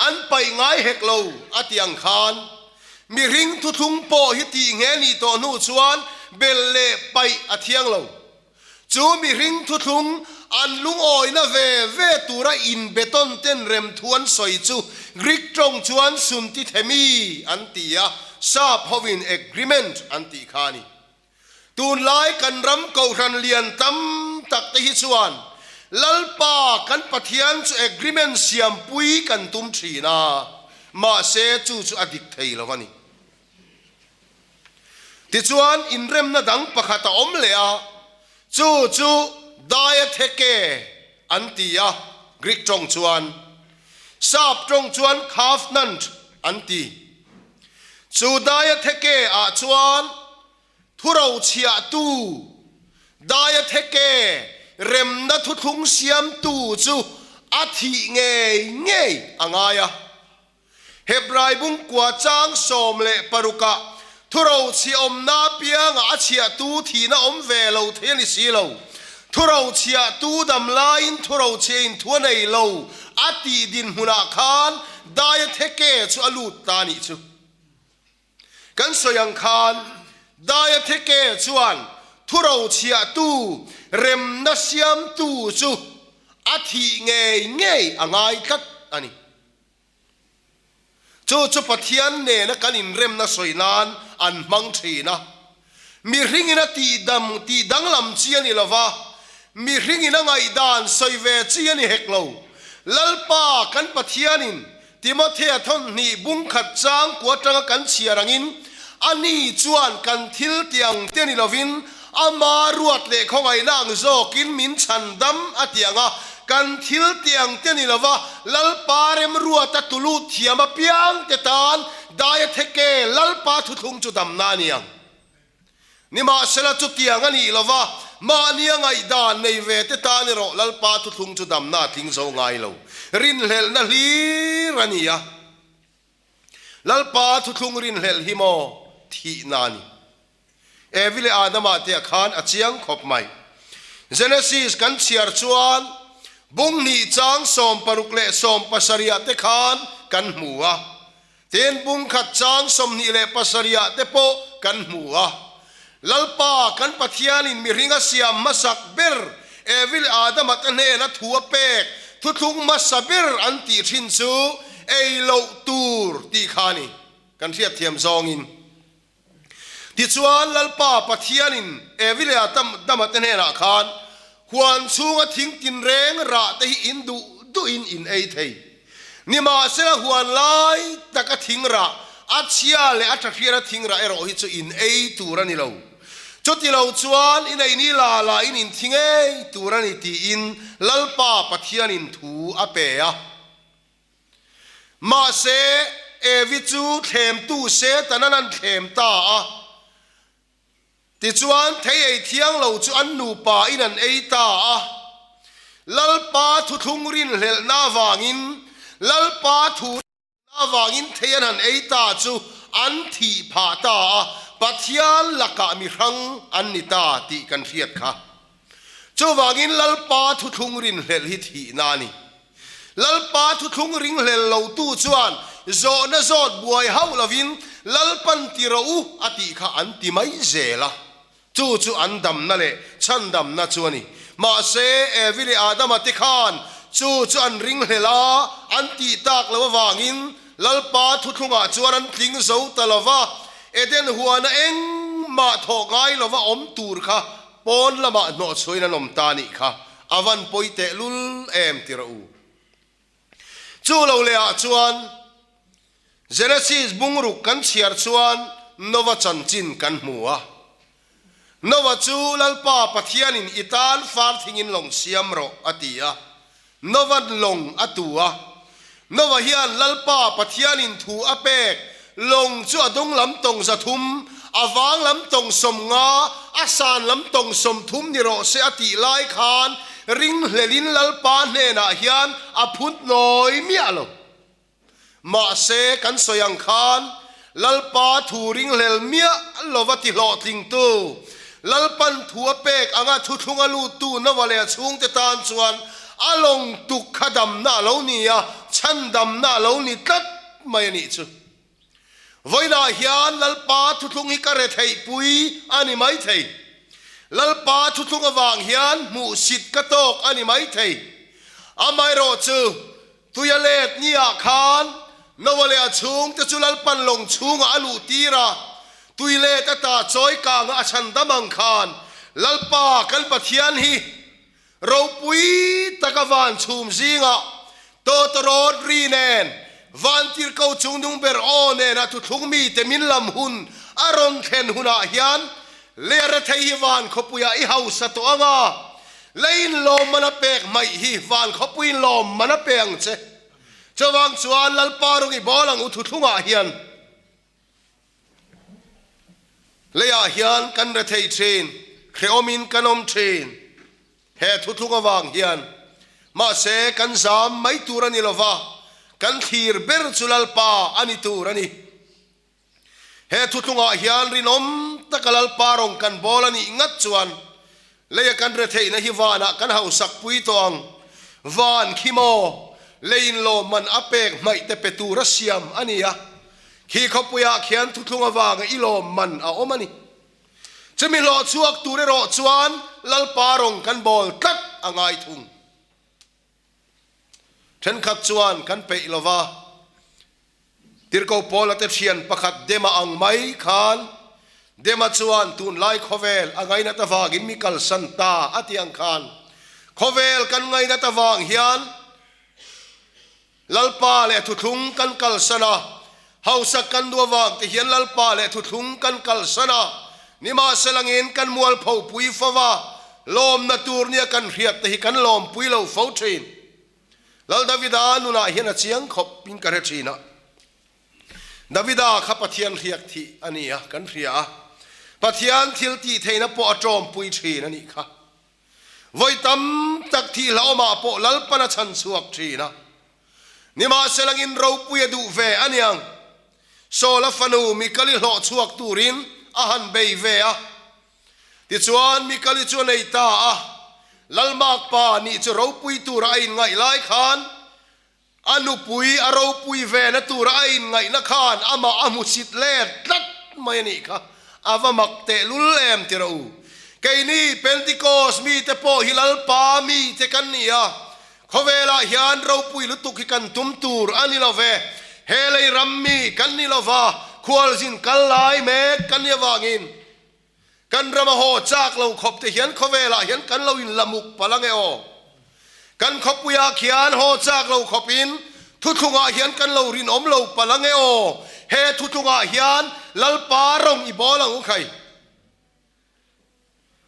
an paih ngai hek lo, a ti ang khan. Mihring thuthlung pawh hi tih nge a nih tawh hnu chuan belh leh paih a thiang lo. Chu mihring thuthlung an lungawina ve ve tura inbetawn ten remthu an sawi chu Greek tawng chuan suntithemi an ti a, sap hovin agreement an tih kha a ni. Tunlai kan ram kohhran lian tam tak te hi chuan Lalpa kan Pathian chu agreement siampui kan tum thin a, mahse chu chu a dik thei lo a ni. Tichuan inremna dang pakhat a awm leh a, chu chu Diatheke an ti a, Greek tawng chuan. Sap tawng chuan Covenant an ti. Chu Diatheke ah chuan Thurochhiahtu, Diatheke, remna thuthlung siamtu chu a thih ngei ngei a ngai a. Hebrai bungkua chang 16 ah thurochhiah awmna apiangah a chhiahtu thihna awm ve lo thei a ni si lo. Thurochhiahtu dam laiin thurochhiah in thu a nei lo a tih dinhmunah khan Diatheke chu a lut ta a nih chu. Kan sawi ang khan Diatheke chuan thurochhiahtu, remna siamtu chu a thih ngei ngei a ngai tlat a ni. Chu chu Pathian nena kan inremna sawi nan an hmang thin a. Mihringin a tihdam tih danglam chi a ni lo va, mihringin a ngaihdan sawi ve chi a ni hek lo. Lalpa kan Pathianin Timothea thawnhnih bungkhat chang ku atanga kan chhiar angin, ani chuan kan thil ti ang te ni lovin ama ruat leh khawngaihna ang zawkin min chhan dam a ti ang a, kan thil ti ang te ni lova Lalpa remruata tulu thiam apiang te tan Diatheke Lalpa thuthlung chu damna a ni ang. Nimahsela chutiang a nih lova, mahnia ngaihdan nei ve te tan erawh Lalpa thuthlung chu damna a tling zo ngai lo. Rinhlelhna hlir a ni a. Lalpa thuthlung rinhlelh hi maw thihna a ni. Evi leh Adama te ah khan a chiang khawp mai. Genesis kan chhiar chuan bung hnih chang 60 leh 70 ah te khan kan hmu a. Tin, bung khat chang 27 ah te pawh kan hmu a. Lalpa kan Pathianin mihring a siam hmasak ber Evi leh Adama te hnena thu a pek thuthlung hmasa ber an tih thin chu ei loh tur tih kha a ni. Kan hriatthiam zawngin. Tichuan, Lalpa Pathianin Evi leh Adama te hnenah khan, Huan chhunga thing tinreng rah te hi in duh duhin in ei thei. Nimahsela huan lai taka thing rah, a chhia leh a tha hriara thing rah erawh hi chu in ei tur a ni lo. Chuti lo chuan in ei ni la la in inthi ngei tur a ni tiin Lalpa Pathianin thu a pe a. Mahse, Evi chu thlemtu Setanan an thlem ta a. Tichuan, thei ei thiang lo chu an nupa in an ei ta a. Lalpa thuthlung rinhlelhna avangin Lalpa thu avangin thei an han ei ta chu an thih phah ta a, Pathian lakah mi hrang an ni ta tih kan hriat kha. Chuvangin Lalpa thuthlung rinhlelh hi thihna a ni. Lalpa thuthlung ringhlel lotu chuan zawhna zawt buai hauh lovin Lalpan ti rawh u a tih kha an ti mai zel a. Chu chu an damna leh chhandamna chu a ni. Mahse, Evi leh Adama te khan chu chu an ringhlel a, an tih tak loh avangin Lalpa thuthlungah chuan an tling zo ta lo va, Eden huana engmah thawh ngai lova awm tur kha pawn lamah hnawhchhuahin an awm ta a nih kha. A van pawi tehlul em ti rawh u. Chu lo lehah chuan Genesis bungruk kan chhiar chuan Nova chanchin kan hmu a. Nova chu Lalpa Pathianin i tan far thingin lawng siam rawh a ti a. Nova'n lawng a tu a. Nova hian Lalpa Pathianin thu a pek lawng chu a dung lam tawng 300, a vang lam tawng 50, a san lam tawng 30 ni rawh se a tih lai khan ringhlelin Lalpa hnenah hian a phut nawi miah lo. Mahse, kan sawi ang khan Lalpa thu ringhlel miah lova ti hlawhtlingtu, Lalpan thu a pek anga thuthlung a luttu Nova leh a chhungte tan chuan a lawng tuk kha damna a lo ni a, chhandamna a lo ni tlat mai a nih chu. Vawiinah hian Lalpa thuthlung hi ka retheihpui a ni maithei. Lalpa thuthlung avang hian hmuhsit ka tawk a ni maithei. Amaherawh chu Tui a let niah khan Noah leh a chhungte chu Lalpan lawng chhungah a luh tir a, tui let ata chawi kanga a chhan dam ang khan Lalpa kan Pathian hi ropui taka van chhum zingah tawtawrawt ri nen vantirhko chungnung ber aw nena thuthlung mite min lam hun a rawn thlen hunah hian Lei rethei hi van khawpuiah i hausa tawh ang a, leiin lawm man a pek hmaih hi van khawpuiin lawm man a pe ang che. Chuvang chuan Lalpa rawng i bawl ang u thuthlungah hian leiah hian kan rethei thin, hrehawmin kan awm thin he thuthlung avang hian. Mahse kan zam mai tur a ni lova, kan thlir ber chu Lalpa a ni tur a ni. He thuthlungah hian rinawm taka Lalpa rawng kan bawl a nih ngat chuan leia kan retheihna hi vanah kan hausak pui tawh ang. Van khi maw leiin lawmman a pek hmaih te pe tura siam a ni a, khi khawpuiah khian thuthlung avanga i lawmman a awm a ni. Chumi hlawh chhuak tur erawh chuan Lalpa rawng kan bawl tlat a ngai thung. Thenkhat chuan kan peih lova. Tirhkoh Paula te thian pakhat Dema ang mai khan Dema chuan tunlai khawvel a ngainat avangin mi kalsan ta a ti ang khan khawvel kan ngainat avang hian Lalpa leh thuthlung kan kalsan a, hausak kan duh avang te hian Lalpa leh thuthlung kan kalsan a, nimahselangin kan mualpho pui fo va, lawmna tur nia kan hriat te hi kan lawmpui lo fo thin. Lal Davida nunah hian a chiang khawp in ka hre thin a. Davida kha Pathian hriak thih a ni a, kan hria a. Pathian thil tih theihna pawh a tawmpui thin a nih kha. Vawi tam tak thih hlauhawmah pawh Lalpan a chhan chhuak thin a. Nimahselangin ropui a duh ve a niang. Saula fanu Mikali hlawh chhuak turin a han bei ve a. Tichuan, Mikali chu a nei ta a, Lalmakpa nih chu ropui tura a inngaih lai khan, a nupui a ropui vena tura a inngaihna khan amah a hmusit let tlat mai a nih kha. A va mak tehlul em ti rawh u. Keini Pentecost mite pawh hi Lalpa mite kan ni a, khawvelah hian ropui lutuk hi kan tum tur a ni lo ve. He lei ram mi kan ni lo va, khualzin kal lai mek kan ni avangin, Kan ram a haw chak lo khawp te hian khawvelah hian kan lo in la muk palh ange aw. Kan khawpuiah khian haw chak lo khawpin thuthlungah hian kan lo rinawm lo palh ange aw. He thuthlungah hian Lalpa rawng i bawl ang u khai.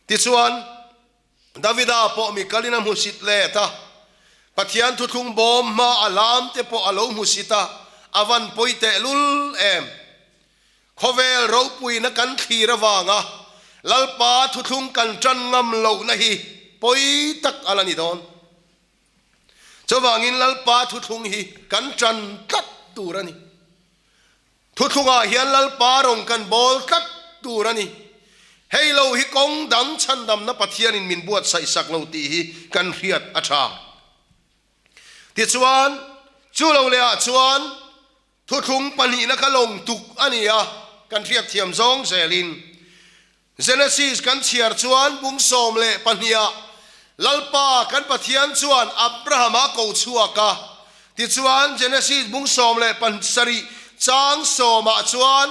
Tichuan, Davida pawh mi kalin a hmusit let a, Pathian thuthlung bawm hma a lam te pawh a lo hmusit a, a van pawi tehlul em. Khawvel ropuina kan thlir avanga Lalpa thuthlung kan tan ngam lohna hi pawi tak a la ni dawn. Chuvangin Lalpa thuthlung hi kan ṭan tlat tur a ni. Thuthlungah hian Lalpa rawng kan bawl tlat tur a ni. Hei lo hi kawng dang chhandamna Pathianin min buatsaih sak lo tih hi kan hriat a ṭha. Tichuan, chu lo lehah chuan thuthlung pahnihna kha lawng tuk a ni a, kan hriatthiam zawng zelin Genesis kan chhiar chuan bung 12 ah Lalpa kan Pathian chuan Abrahama ko chhuak a. Tichuan Genesis bung 17 chang 10 ah chuan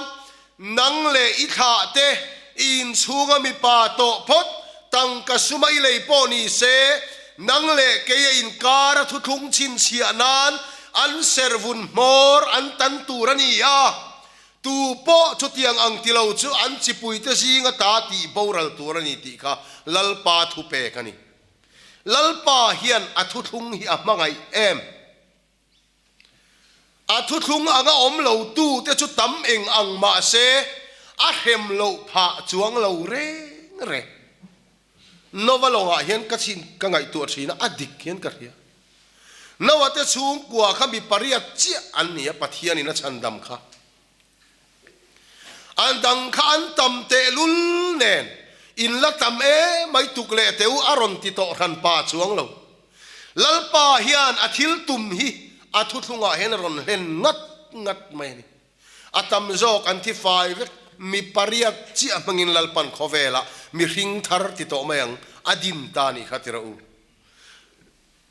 nang leh i thlah te i inchhunga mipa tawh phawt tangka suma i lei pawh ni se nang leh kei a inkar a thuthlung chhinchhiah nan an servun hmawr an tan tur a ni a. Tu pawh chutiang ang ti lo chu an chipuite zinga ta tih boral tur a ni tih kha Lalpa thu pek a ni. Lalpa hian a thuthlung hi a hmangaih em? A thuthlung anga awm lo tute chu tam eng ang mah se a hrem loh phah chuang lo reng reng. Nova lawngah hian ka chhin ka ngaihtuah thin a, a dik hian ka hria. Noah te chhungkua kha mi pariat chiah an ni a, Pathianin a chhandam kha. An dang kha an tam tehlul nen, in la tam e mai tuk leh teu a rawn ti tawh hran pa chuang lo. Lalpa hian a thil tum hi a thuthlungah hian a rawn hlen ngat ngat mai a ni. A tam zawk an thi fai vek, mi pariat chiah hmangin Lalpan khawvelah mihring thar ti tawh mai ang, a din ta nih kha ti rawh u.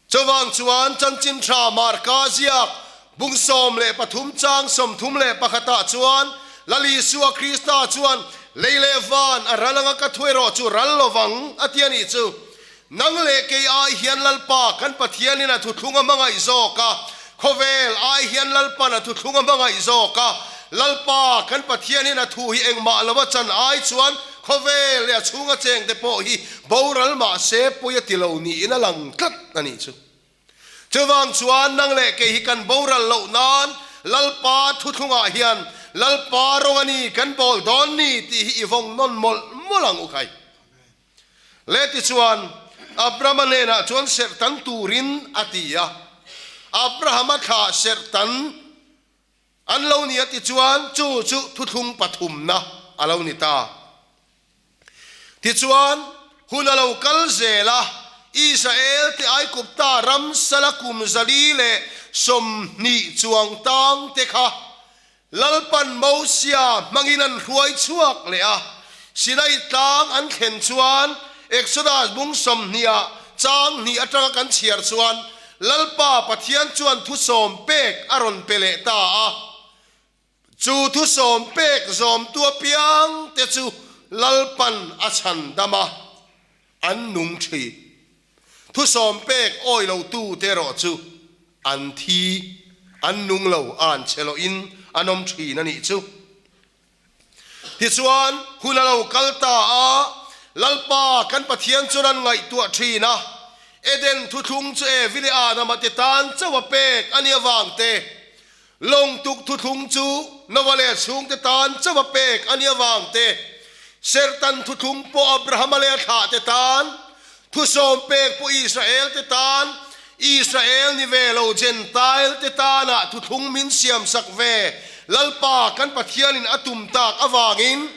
Chuvang chuan chanchin tha Marka ziak bung 13 chang 31 ah chuan Lal Isua Krista chuan lei leh van a ral anga ka thu erawh chu ral lovang a ti a nih chu. Nang leh kei ai hian Lalpa kan Pathianin a thuthlung a hmangaih zawk a, khawvel ai hian Lalpan a thuthlung a hmangaih zawk a, Lalpa kan Pathianin a thu hi engmah lova chan ai chuan khawvel leh a chhunga chengte pawh hi boral mah se pawi a ti lo niin a lang tlat a nih chu. Chuvang chuan nang leh kei hi kan boral loh nan Lalpa thuthlungah hian Lalpa rawng a ni kan bawl dawn ni tih hi i vawng nawn mawlh mawlh ang u khai. Le tichuan, Abrahama hnenah chuan serhtan turin a ti a. Abrahama thlah serhtan an lo ni a tichuan chu chu thuthlung pathumna a lo ni ta. Tichuan, hun a lo kal zel a, Israel te Aigupta ram sala kum 120 chuang tang te kha Lalpan Mosia hmangin an hruai chhuak leh a, Sinai tlang an thlen chuan Exodus bung 20 ah chang hnih atanga kan chhiar chuan Lalpa Pathian chuan thusawm pek a rawn pe leh ta a. Chu thusawm pek zawmtu apiang te chu Lalpan a chhan dam a, an nung thin. Thusawm pek awi lo tu te erawh chu an thi, an nung lo, a an che lohin an awm thin a nih chu. Tichuan, hun a lo kal ta a, Lalpa kan Pathian chuan an ngaihtuah thin a, Eden thuthlung chu Evi leh Adama te tan chauh a pek a nih avang te, Lawngtuk thuthlung chu Noah leh a chhungte tan chauh a pek a nih avang te, Serhtan thuthlung pawh Abrahama leh a thlahte tan, thusawm pek pawh Israel te tan, Israel ni ve lo Jentail te tanah thuthlung min siamsak ve Lalpa kan Pathianin a tum tak avangin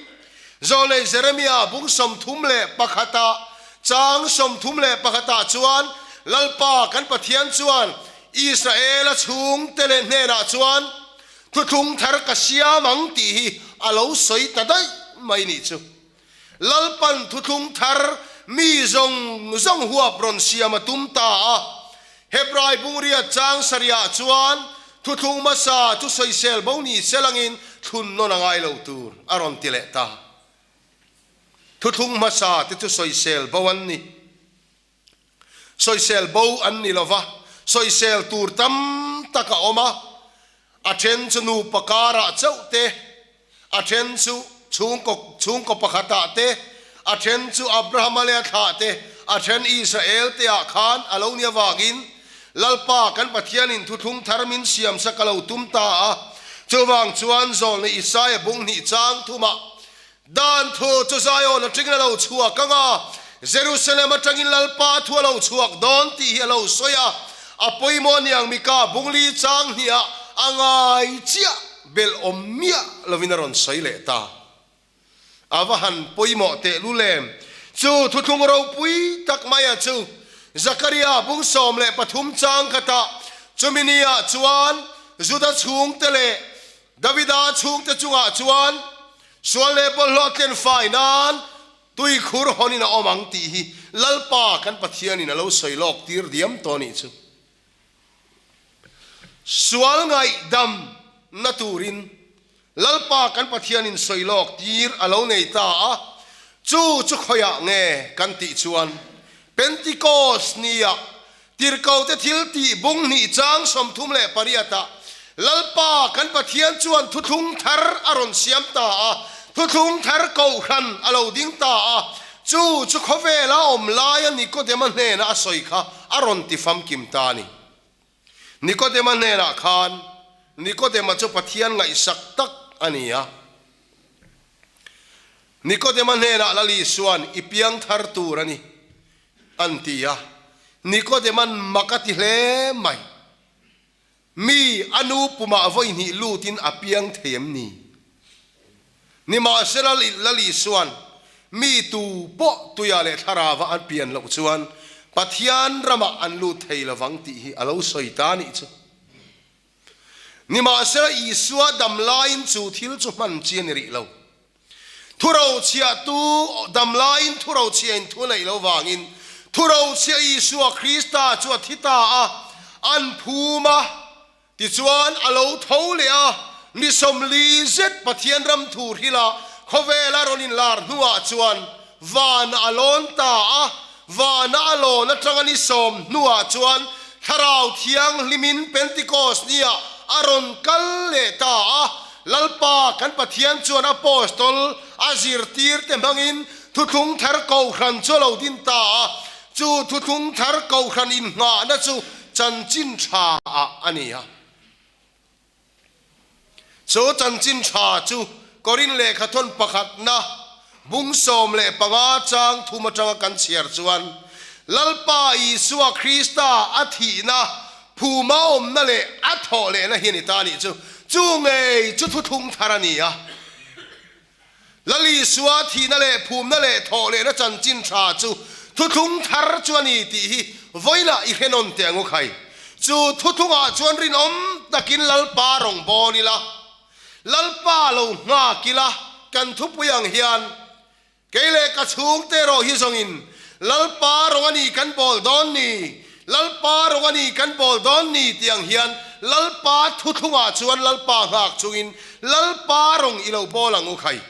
Zawlei Jeremia bung 31 ah chang 31 ah chuan Lalpa kan Pathian chuan Israela chhungte leh hnenah chuan thuthlung thar ka siam ang tih hi a lo sawi ta daih mai nih chu. Lalpan thuthlung thar mi zawng zawng huap rawn siam a tum ta a. Hebrai bungriat chang sarihah chuan thuthlung hmasa chu sawisel bo ni selangin thlun nawn a ngai lo tur a rawn ti leh ta. Thuthlung hmasa te chu sawisel bo an ni. Sawisel bo an ni lova, sawisel tur tam tak a awm a, a then chu nupa karah chauh te, a then chu chhungkaw chhungkaw pakhatah te, a then chu Abrahama leh a thlah te, a then Israel te ah khan a lo ni avangin Lalpa kan Pathianin thuthlung thar min siamsak a lo tum ta a. Chuvang chuan Zawlni Isaia bung hnih chang thumah Dan thu chu Zion atangin a lo chhuak ang a, Jerusalem atangin Lalpa thu a lo chhuak dawn tih hi a lo sawi a. A pawimawh aniang Mika bungli chang hniah a ngai chiah belh awm miah lovin a rawn sawi leh ta. A va han pawimawh tehlul em! Chu thuthlung ropui tak maia chu Zakaria bung 13 chang khatah chumi niah chuan Juda chhungte leh Davida chhungte chungah chuan sual leh bawlhhlawh tlen fai nan tuikhur hawnin a awm ang tih hi Lalpa kan Pathianin a lo sawi lawk tir diam tawh a nih chu. Sual ngaihdam na turin Lalpa kan Pathianin sawi lawk tir a lo nei ta a, chu chu khawiah nge kan tih chuan Pentikos nia tirhkote thil tih bung hnih chang 38 ah Lalpa kan Pathian chuan thuthlung thar a rawn siam ta a, thuthlung thar kohhran a lo ding ta a, chu chu khawvela awm laia Nikodema hnena a sawi kha a rawn ti famkim ta a ni. Nikodema hnenah khan Nikodema chu Pathian ngaihsak tak a ni a. Nikodema hnenah Lal Isua'n i piang thar tur a ni an ti a. Nikodema'n mak a ti hle mai. Mi a nu pumah vawi hnih lutin a piang thei em ni? Nimahsela Lal Isua'n mi tu pawh tuia leh thlarava an pian loh chuan Pathian ramah an lut thei lovang tih hi a lo sawi ta nih chu. Nimahsela Isua dam laiin chu thil chu hman chi a ni rih lo. Thurochhiahtu dam laiin thurochhiain thu neih lo vangin thurochhiah Isua Krista chu a thi ta a, an phum a. Tichuan, a lo tho leh a, ni 40 zet Pathian ram thu hrilh a, khawvela rawn inlar hnuah chuan vana a lawn ta a, vana a lawn atanga ni 10 hnuah chuan Thlarau Thianghlimin Pentikos niah a rawn kal leh ta a, Lalpa kan Pathian chuan Apostol a zirtirte hmangin thuthlung thar kohhran chu a lo din ta a, chu thuthlung thar kohhran inngahna chu Chanchin tha ah a ni a. Chu chanchin tha chu Korin lehkhathawn pakhatna bung 15 chang thum atanga kan chhiar chuan Lalpa Isua Krista a thihna, phuma awmna leh a thawh lehna hi a ni ta a nih chu. Chu ngei chu thuthlung thar a ni a. Lal Isua thihna leh phumna leh thawh lehna chanchin tha chu thuthlung thar chu a ni tih hi vawilah i hre nawn teh ang u khai. Chu thuthlungah chuan rinawm takin Lalpa rawn bawl ila, Lalpa lo nghak ila, kan thupui ang hian kei leh ka chhungte erawh hi zawngin Lalpa rawng a ni kan bawl dawn ni, Lalpa rawng a ni kan bawl dawn ni tih ang hian Lalpa thuthlungah chuan Lalpa nghak chungin Lalpa rawng i lo bawl ang u khai.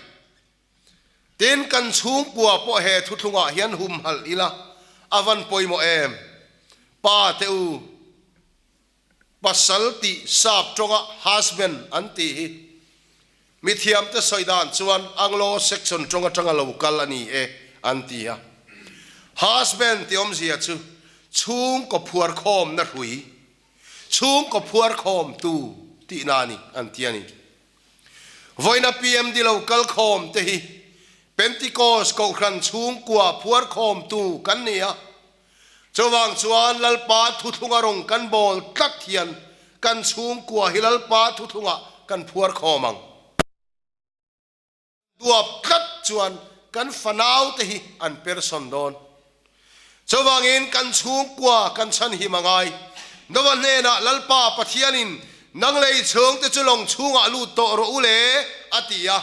Tin, kan chhungkua pawh he thuthlungah hian humhalh ila a van pawimawh em? Pa te u, pasal tih sap tawnga husband an tih hi mithiamte sawi dan chuan Anglo Saxon tawng atanga lo kal a ni e an ti a. Husband tih awmzia chu chhungkaw phuarkhawmna hrui, chhungkaw phuarkhawmtu tihna a ni an ti a ni. Vawiina PMD lo kal khawm te hi Pentecost Kohhran chhungkua phuarkhawmtu kan ni a. Chuvang chuan Lalpa thuthlunga rawng kan bawl tlat hian kan chhungkua hi Lalpa thuthlungah kan phuar khawm ang. Duap tlat chuan kan fanaute hi an persawn dawn. Chuvangin kan chhungkua kan chhanhim a ngai. Nova hnenah Lalpa Pathianin nang lei chhungte chu lawng chhungah lut tawh rawh u le a ti a.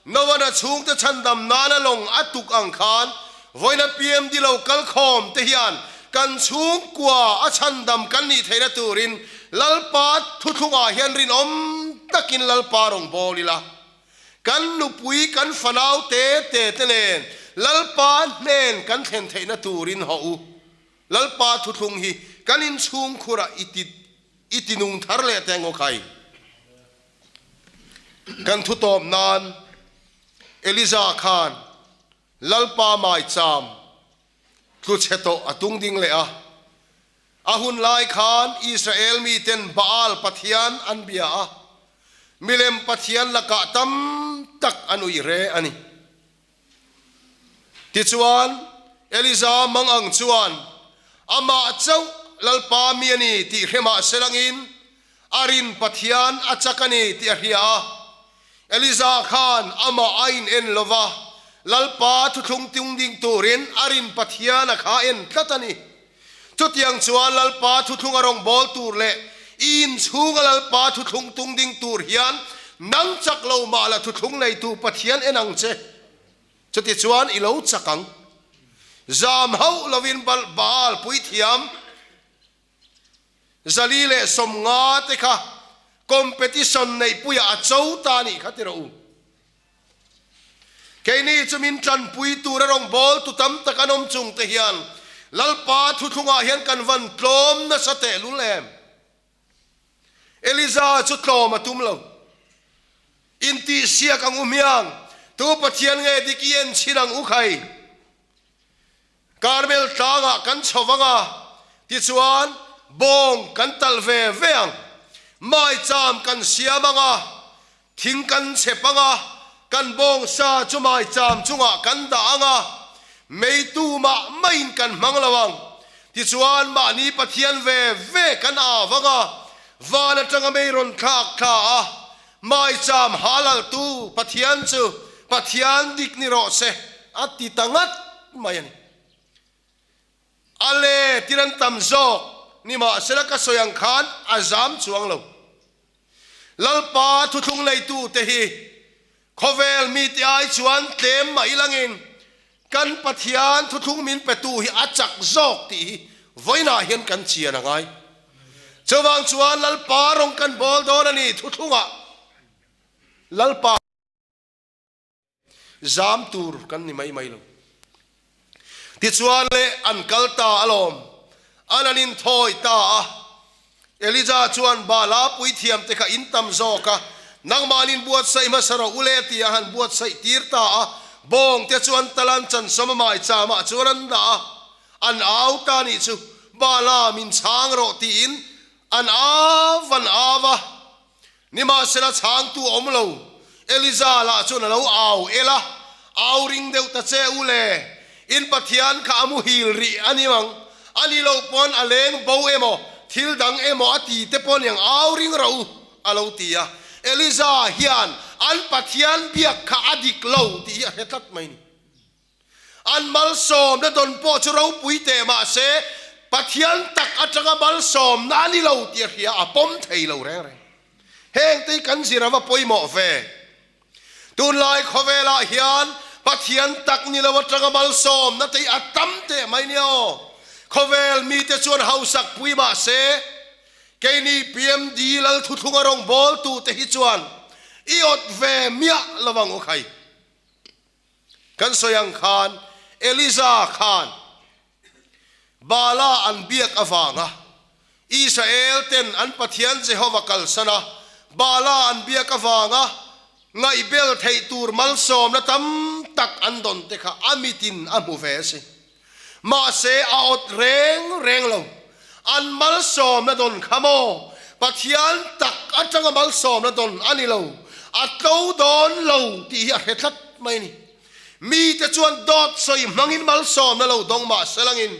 Noana chhungte chhandam nana lawng a tuk ang khan vawiina PMD lo kal khawm te hian kan chhungkua a chhandam kan nih theihna turin Lalpa thuthlungah hian rinawm takin Lalpa rawn bawl ila. Kan nupui kan fanau te te te nen Lalpa hnen kan thlen theihna turin hawh u. Lalpa thuthlung hi kan inchhungkhurah i ti i ti nung thar leh teh ngaw khai. Kan thu tawp nan Eliza khan Lalpa maicham tlu chhe tawh a tung ding leh a. A hun lai khan Israel miten Baal pathian an bia a, milem pathian lakah tam tak an ui re a ni. Tichuan, Eliza mang ang chuan amah chauh Lalpa mi a ni tih hre mah se langin a rin Pathian a chak a ni tih a hria a. Eliza khan amah a in en lo va, Lalpa thuthlung tung ding turin a rin Pathian a kha en tlat a ni. Chutiang chuan Lalpa thuthlung a rawngbâwl tûr leh i inchhûnga Lalpa thuthlung tung ding tûr hian nang chak lo mah la thuthlung neitu Pathian en ang che. Chutichuan i lo chak ang. Zam hauh lovin Baal puithiam 450 te kha competition neihpuiah a cho ta a nih kha ti rawh u. Keini chu min tanpui tura rawngbâwl tu tam tak an awm chung te hian Lalpa thuthlungah hian kan van tlawm nasa tehlul em? Eliza chu tlawm a tum lo. Intihsiak ang u hmiang, tu Pathian nge dik i en chhin ang u khai? Karmel tlangah kan chho vang a, tichuan bawng kan talh ve ve ang. Maicham kan siam ang a, thing kan chep ang a, kan bawng sa chu maicham chungah kan dah ang a, meitu mah maiin kan hmang lo ang. Tichuan mahni Pathian ve ve kan au vang a, van atanga mei rawn thlak thla a, Maicham halaltu Pathian chu Pathian dik ni rawh se a ti ta ngat mai a ni. A le tir an tam zawk nimahsela ka sawi ang khan a zam chuang lo. Lalpa thuthlung neitute hi khawvel mite ai chuan tlem mah ilangin kan Pathian thuthlung min petu hi a chak zawk tih hi vawiinah hian kan chian a ngai. Chuvang chuan Lalpa rawng kan bawl dawn a ni thuthlungah Lalpa zam tur kan ni mai mai lo. Tichuan le an kal ta alawm, an an inthawi ta a. Elija chuan Baala puithiam te kha in tam zawk a, nangmah an inbuatsaih hmasa rawh u le tia han buatsaih tir ta a. Bawng te chu an tal an chansawm a maichamah chuan an dah a, an au ta nih chu, Baala min chhang rawh tiin an au an au a. Nimahsela chhangtu a awm lo. Eliza lah chuan a lo au el a, Au ring deuh ta che u le, in Pathian kha a muhil rih a ni ang, a ni loh pawn a leng bo emaw, thil dang emaw a ti te pawh niang au ring rawh u, a lo ti a. Eliza hian an Pathian biak kha a dik lo tih hi a hre tlat mai ni. An malsawmna dawn pawh chu ropui teh mah se, Pathian tak atanga malsawmna a ni lo tih a hria, a pawm thei lo reng reng. Heng te hi kan zir ava pawimawh ve. Tunlai khawvelah hian Pathian tak ni lo atanga malsawmna te hi a tam teh mai nia aw. Khawvel mite chuan hausak pui mah se, keini PMD Lalthuthlunga rawngbawltute hi chuan i awt ve miah lo ang u khai. Kan sawi ang khan Eliza khan Baala an biak avanga Israel ten an Pathian Jehova kalsan a, Baala an biak avanga ngaihbel theih tur malsawmna tam tak an dawn te kha a mitin a hmu ve a si. Mahse a awt reng reng lo. An malsawmna dawn kha maw? Pathian tak atanga malsawmna dawn a ni lo. A tlo dawn lo tih hi a hre tlat mai a ni. Mite chuan dawt sawi hmangin malsawmna lo dawng mah se langin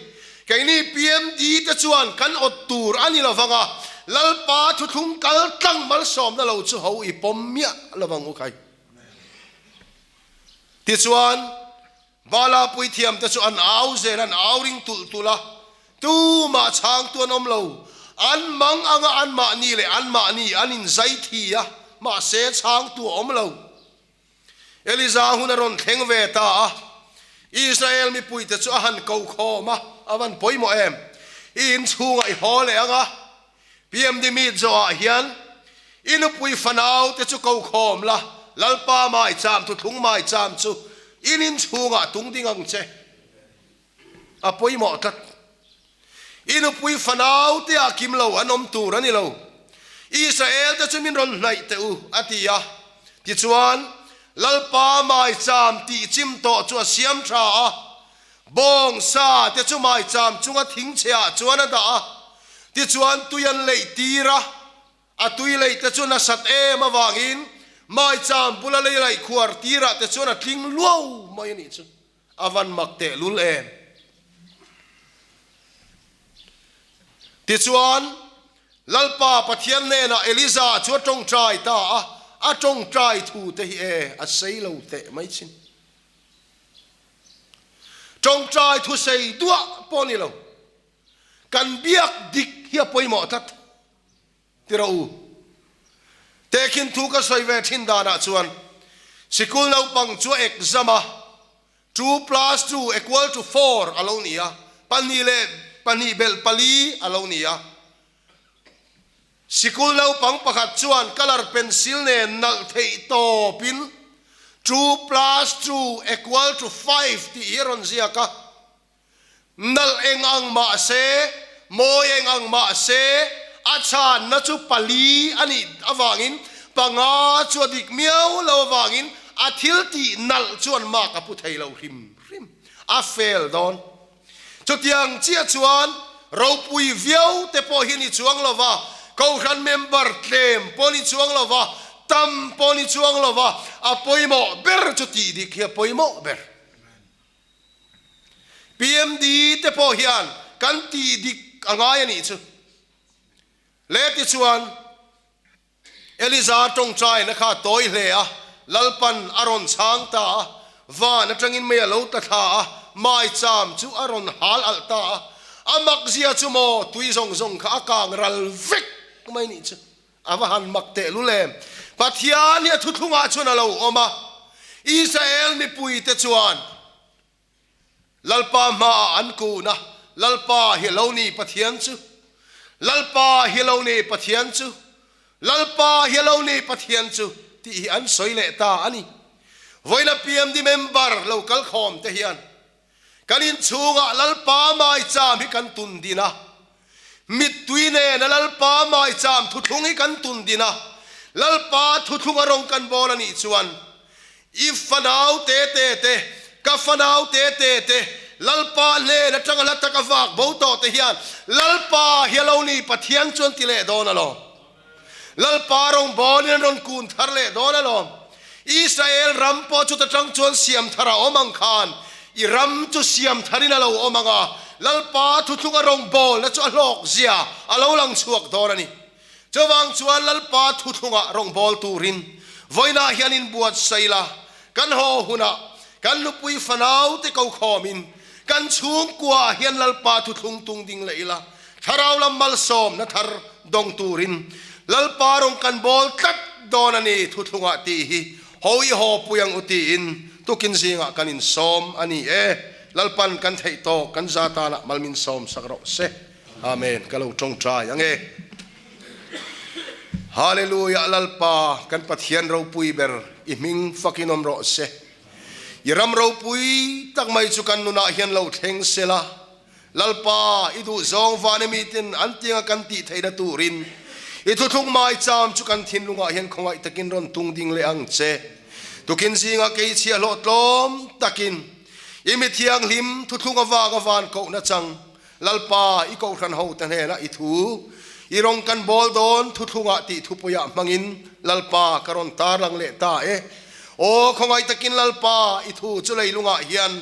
keini PMD te chuan kan awt tur a ni lovang a, Lalpa thuthlung kal tlang malsawmna lo chu ho i pawm miah lovang u khai. Tichuan. Vala puithiam te chu an au zel, an au ring tulh tulh a, tumah chhangtu an awm lo. An mang anga anmahni leh anmahni an inzai thi a, mahse chhangtu a awm lo. Eliza hun a rawn thleng ve ta a, Israel mipuite chu a han ko khawm a, a van pawimawh em? I inchhungah i haw leh ang a, PMD meet zawhah hian i nupui fanau te chu ko khawm la, Lalpa maicham thuthlung maicham chu in inchhungah tung ding ang che. A pawimawh tlat. I nupui fanau te ah kim lo an awm tur a ni lo. Israel te chu min rawn hnaih teh u, a ti a. Tichuan, Lalpa maicham tih chim tawh chu a siam tha a, Bawng sa te chu maicham chunga thingchhe ah chuan a dah a, tichuan tui an leih tir a, a tui leih te chu nasat em avangin maicham bula lei laih khuar tir ah te chuan a tling luau mai a nih chu, a van mak teh lul em. Tichuan, Lalpa Pathian hnenah Eliza chu a tawngtai ta a, a tawngtai thu te hi e, a sei lo teh mai chin. Tawngtai thu sei duah pawh ni lo, kan biak dik hi a pawimawh tlat. Ti rawh u. Tehkhin thu ka sawi ve thin danah chuan sikul naupang chu a exam a, Two plus two equal to four a lo ni a, pahnih leh pahnih belh pali a lo ni a. Sikul naupang pakhat chuan colour pencil nen nalh theih tawpin two plus two equal to five tih hi a rawn ziak a. Nalh eng ang mah se, mawi eng ang mah se, a chhanna chu pali a nih avangin panga chu a dik miau lo avangin a thil tih nalh chuan mark a pu thei lo hrim hrim, a fail dawn. Chutiang chiah chuan ropui viau te pawh hi ni chuang lo va, Kohhran member tlem pawh ni chuang lo va, tam pawh ni chuang lo va, a pawimawh ber chu tih dik hi a pawimawh ber. PMD te pawh hian kan tih dik a ngai a nih chu. Le tichuan Eliza tawngtaina kha a tawi hle a, Lalpan a rawn chhang ta a, van atangin mei a lo tla thla a, maicham chu a rawn hal alh ta a, a mak zia chu maw tui zawng zawng kha a kang ral vek mai nih chu. A va han mak teh lul em! Pathian hi a thuthlungah chuan a lo awm a, Israel mipuite chuan Lalpa hmaah an kun a, Lalpa hi lo ni Pathian chu, Lalpa hi lo ni Pathian chu, Lalpa hi lo ni Pathian chu tih hi an sawi leh ta a ni. Vawiina PMD member lo kal khawm te hian Kan inchhungah Lalpa maicham hi kan tun din a, mittui nena Lalpa maicham thuthlung hi kan tun din a, Lalpa thuthlung a rawng kan bawl a nih chuan i fanau te te te, ka fanau te te te, Lalpa hnen atanga hla taka vak bo tawh te hian Lalpa hi a lo ni Pathian chuan ti leh dawn alawm. Lalpa rawngbawlin an rawn kun thar leh dawn alawm. Israel ram pawh chuta tang chuan siam thar a awm ang khan i ram chu siam tharin a lo awm ang a, Lalpa thuthlunga rawngbawlna chu a hlawk zia a lo lang chhuak dawn a ni. Chuvang chuan Lalpa thuthlunga rawngbâwl turin vawiinah hian inbuatsaih la, kan haw hunah kan nupui fanaute ko khawmin kan chhungkuaah hian Lalpa thuthlung tung ding leh ila, Thlarau lam malsawmna thar dawng turin Lalpa rawng kan bawl tlat dawn a ni thuthlungah tih hi ho i haw pui ang u tiin tukin zingah kan insawm a ni e. Lalpan kan theih tawk kan za tanah mal min sawm sak rawh se. Amen. Ka lo tawngtai ang e. Hallelujah Lalpa kan Pathian ropui ber i hming fakin awm rawh se. I ram ropui tak mai chu kan nunah hian lo thleng sela. Lalpa, i duh zawng van i mitin an tianga kan tih theihna turin i thuthluk maicham chu kan thinlungah hian khawngaih takin rawn tung ding leh ang che. Tukin zingah kei chhiahhlawh tlawm takin i mi thianghlim thuthlung avanga van kohna chang Lalpa, i kohhran hote hnenah i thu i rawng kan bawl dawn thuthlungah tih thupuiah hmangin Lalpa ka rawn tarlang leh ta e. Aw, khawngaih takin Lalpa, i thu chu leilungah hian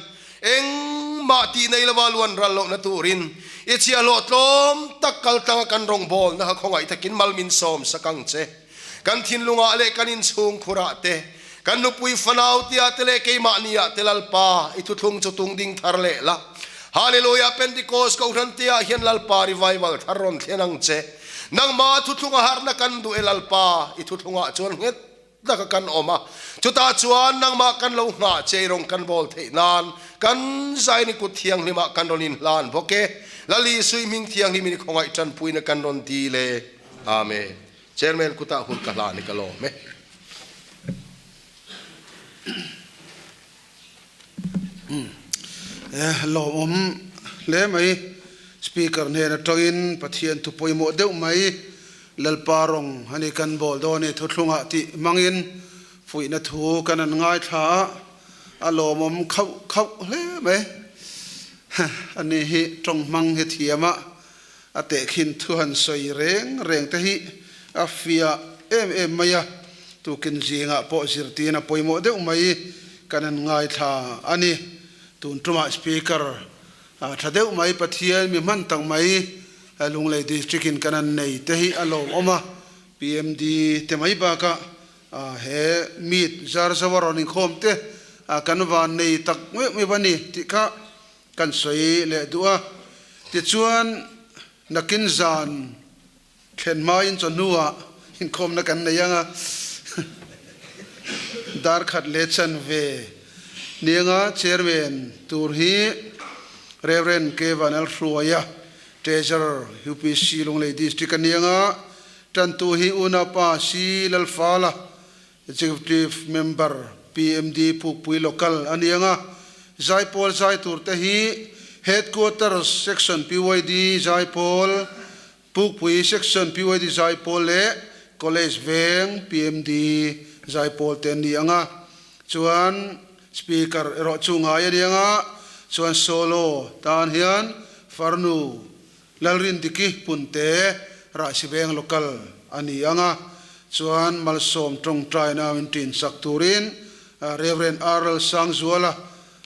Engmah tih nei lova luan ral lohna turin i chhiahhlawh tlawm tak kal tlanga kan rawngbawlna kha khawngaih takin mal min sawm sak ang che. Kan thinlungah leh kan inchhung khurah te, kan nupui fanau tia te leh keimahniah te Lalpa i thuthlung chu tung ding thar leh la. Hallelujah Pentecost Kohhran tia hian Lalpa revival thar rawn thlen ang che. Nangma thuthlunga harhna kan duh e Lalpa i thuthlungah chuan nghet taka kan awm a, chutah chuan nangmah kan lo nghah che i rawn kan bawl theih nan kan zaini kut thianghlimah kan rawn inhlan bawk e. Lali Sui hming thianghlimin i khawngaih tanpuina kan rawn dil e. Amen. Chairman kutah hun ka hlan i ka lawm e. Lawmawm hle mai. Speaker hnen atangin Pathian thu pawimawh deuh mai Lalpa rawng a ni kan bawl dawn i thuthlungah tih hmangin fuihna thu kan an ngaithla a, a lawmawm khauh khauh hle mai. Ani hi tawng hmang hi thiam a, a tehkhin thu han sawi reng reng te hi a fiah em em mai a, tukin zingah pawh zirtirna pawimawh deuh mai kan han ngaithla a ni. Tun tumah Speaker tha deuh mai Pathian mi hman tak mai. Lunglei District in kan an nei te hi a lawmawm a, PMD te mai bakah he meet zar zauh a rawn inkhawm te kan van nei tak meuh meuh a ni tih kha kan sawi leh duh a. Tichuan nakin zan thlen hmain chawhnuah inkhawmna kan nei ang a, dar khat leh chanve nianga Chairman tur hi Rev. K. Vanlalhruaia, Treasurer, UPC Lunglei District a nianga tantu hi Unaupa C. Lalfala, Executive Member, PMD Pukpui Local a nianga Zaipawl zai tur te hi Headquarters Section PYD Zaipawl, Pukpui Section PYD Zaipawl leh College Veng PMD Zaipawl te an ni ang a, chuan Speaker erawh chu ngai a ni ang a, chuan Solo tan hian Farnu Lalrindiki Punte Rahsi Veng Local a ni ang a, chuan Malsawm tawngtaina min ṭin sak turin Rev. RL Sangzuala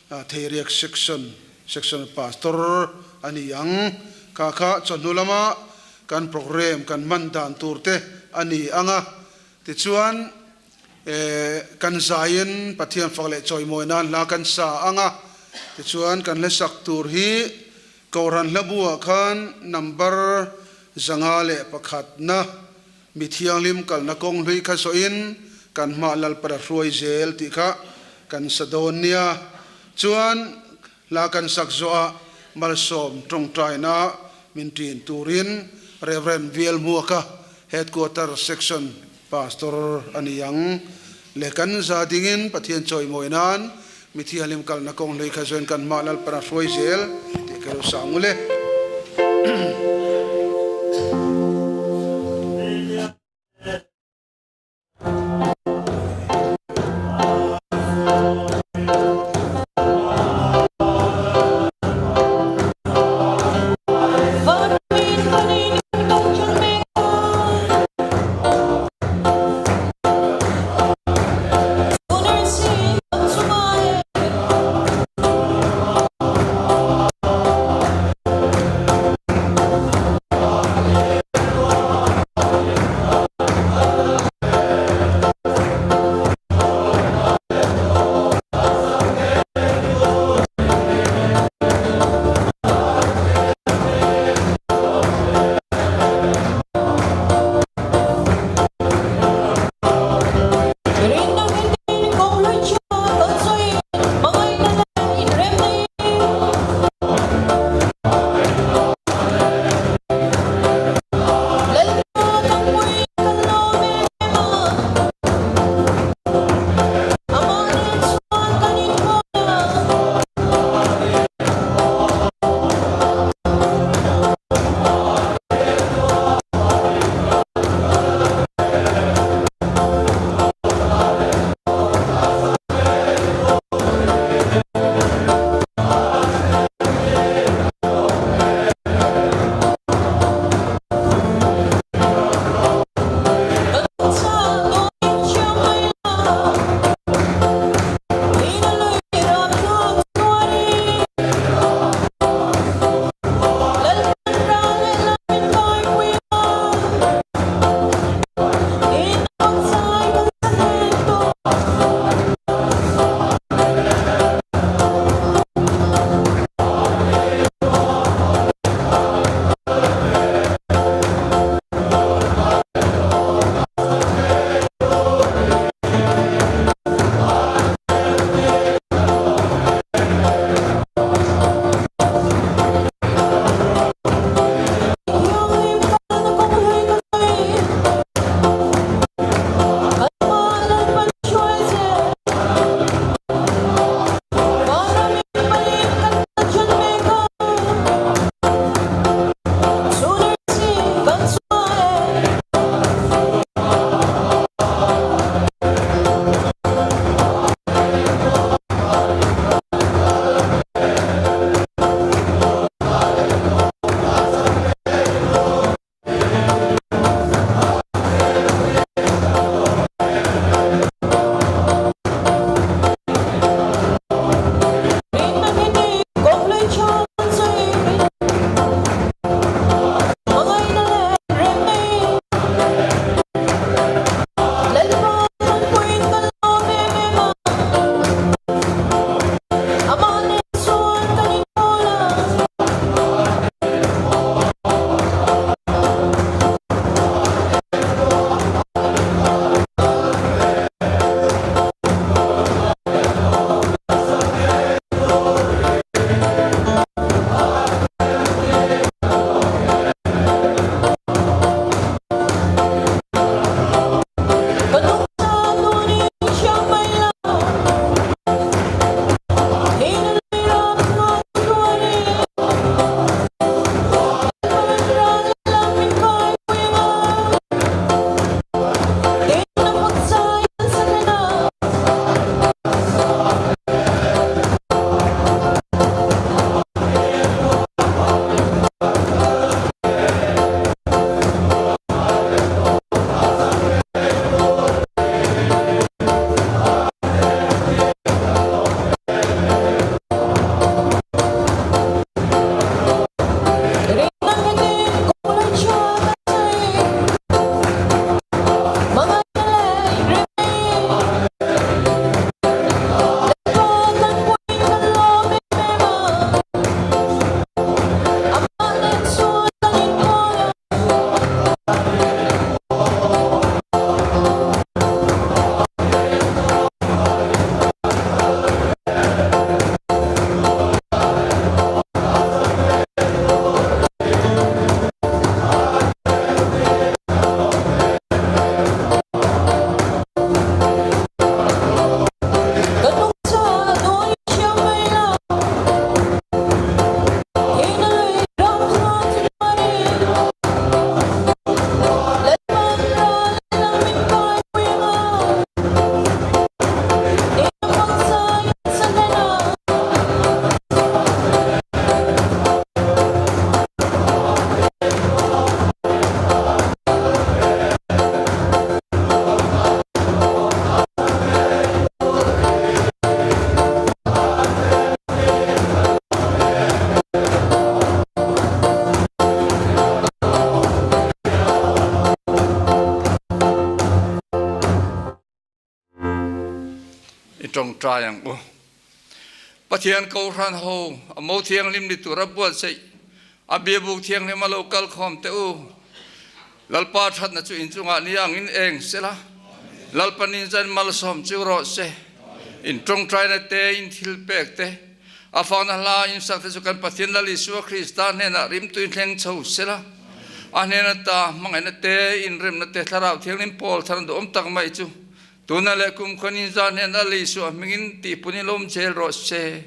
Theiriak Section Section Pastor a ni ang. Kha kha chawhnu lama kan programme kan hman dan tur te a ni ang a. Tichuan kan zaiin Pathian fak leh chawimawi nan hla kan sa ang a. Tichuan kan hlasak tur hi Kohhran hlabu-ah khan number 501 na Mi thianghlim kalna kawng hlui kha sawhin kan hmah Lalpara hruai zel tih kha kan sa dawn nia. Chuan hla kan sak zawhah malsawm tawngtaina min ṭin turin Rev. Vialhmuaka Headquarter Section Pastor a ni ang. Le kan za dingin Pathian chawimawi nan mi thianghlim kalna kawng hlui kha zawin kan hmah Lalpara hruai zel tih ka lo sa ang ule. Tawngtai ang u. Pathian Kohhran ho a mo thianghlim ni tura buatsaih a biabuk thianghlim a lo kal khawm teh u. Lalpa thatna chu inchungah ni angin eng sela, Lalpa ninzan malsawm chu rawh se. In tawngtaina te, in thilpek te, a fakna hla in sak te chu kan Pathian Lal Isua Krista hnenah rimtui thleng chho sela, a hnen ata hmangaihna te, inremna te, Thlarau Thianghlim pawl thar duhawm tak mai chu Tuna leh kum khaw ninza hnen a lei suah hmingin tihpun i lawm zel rawh se.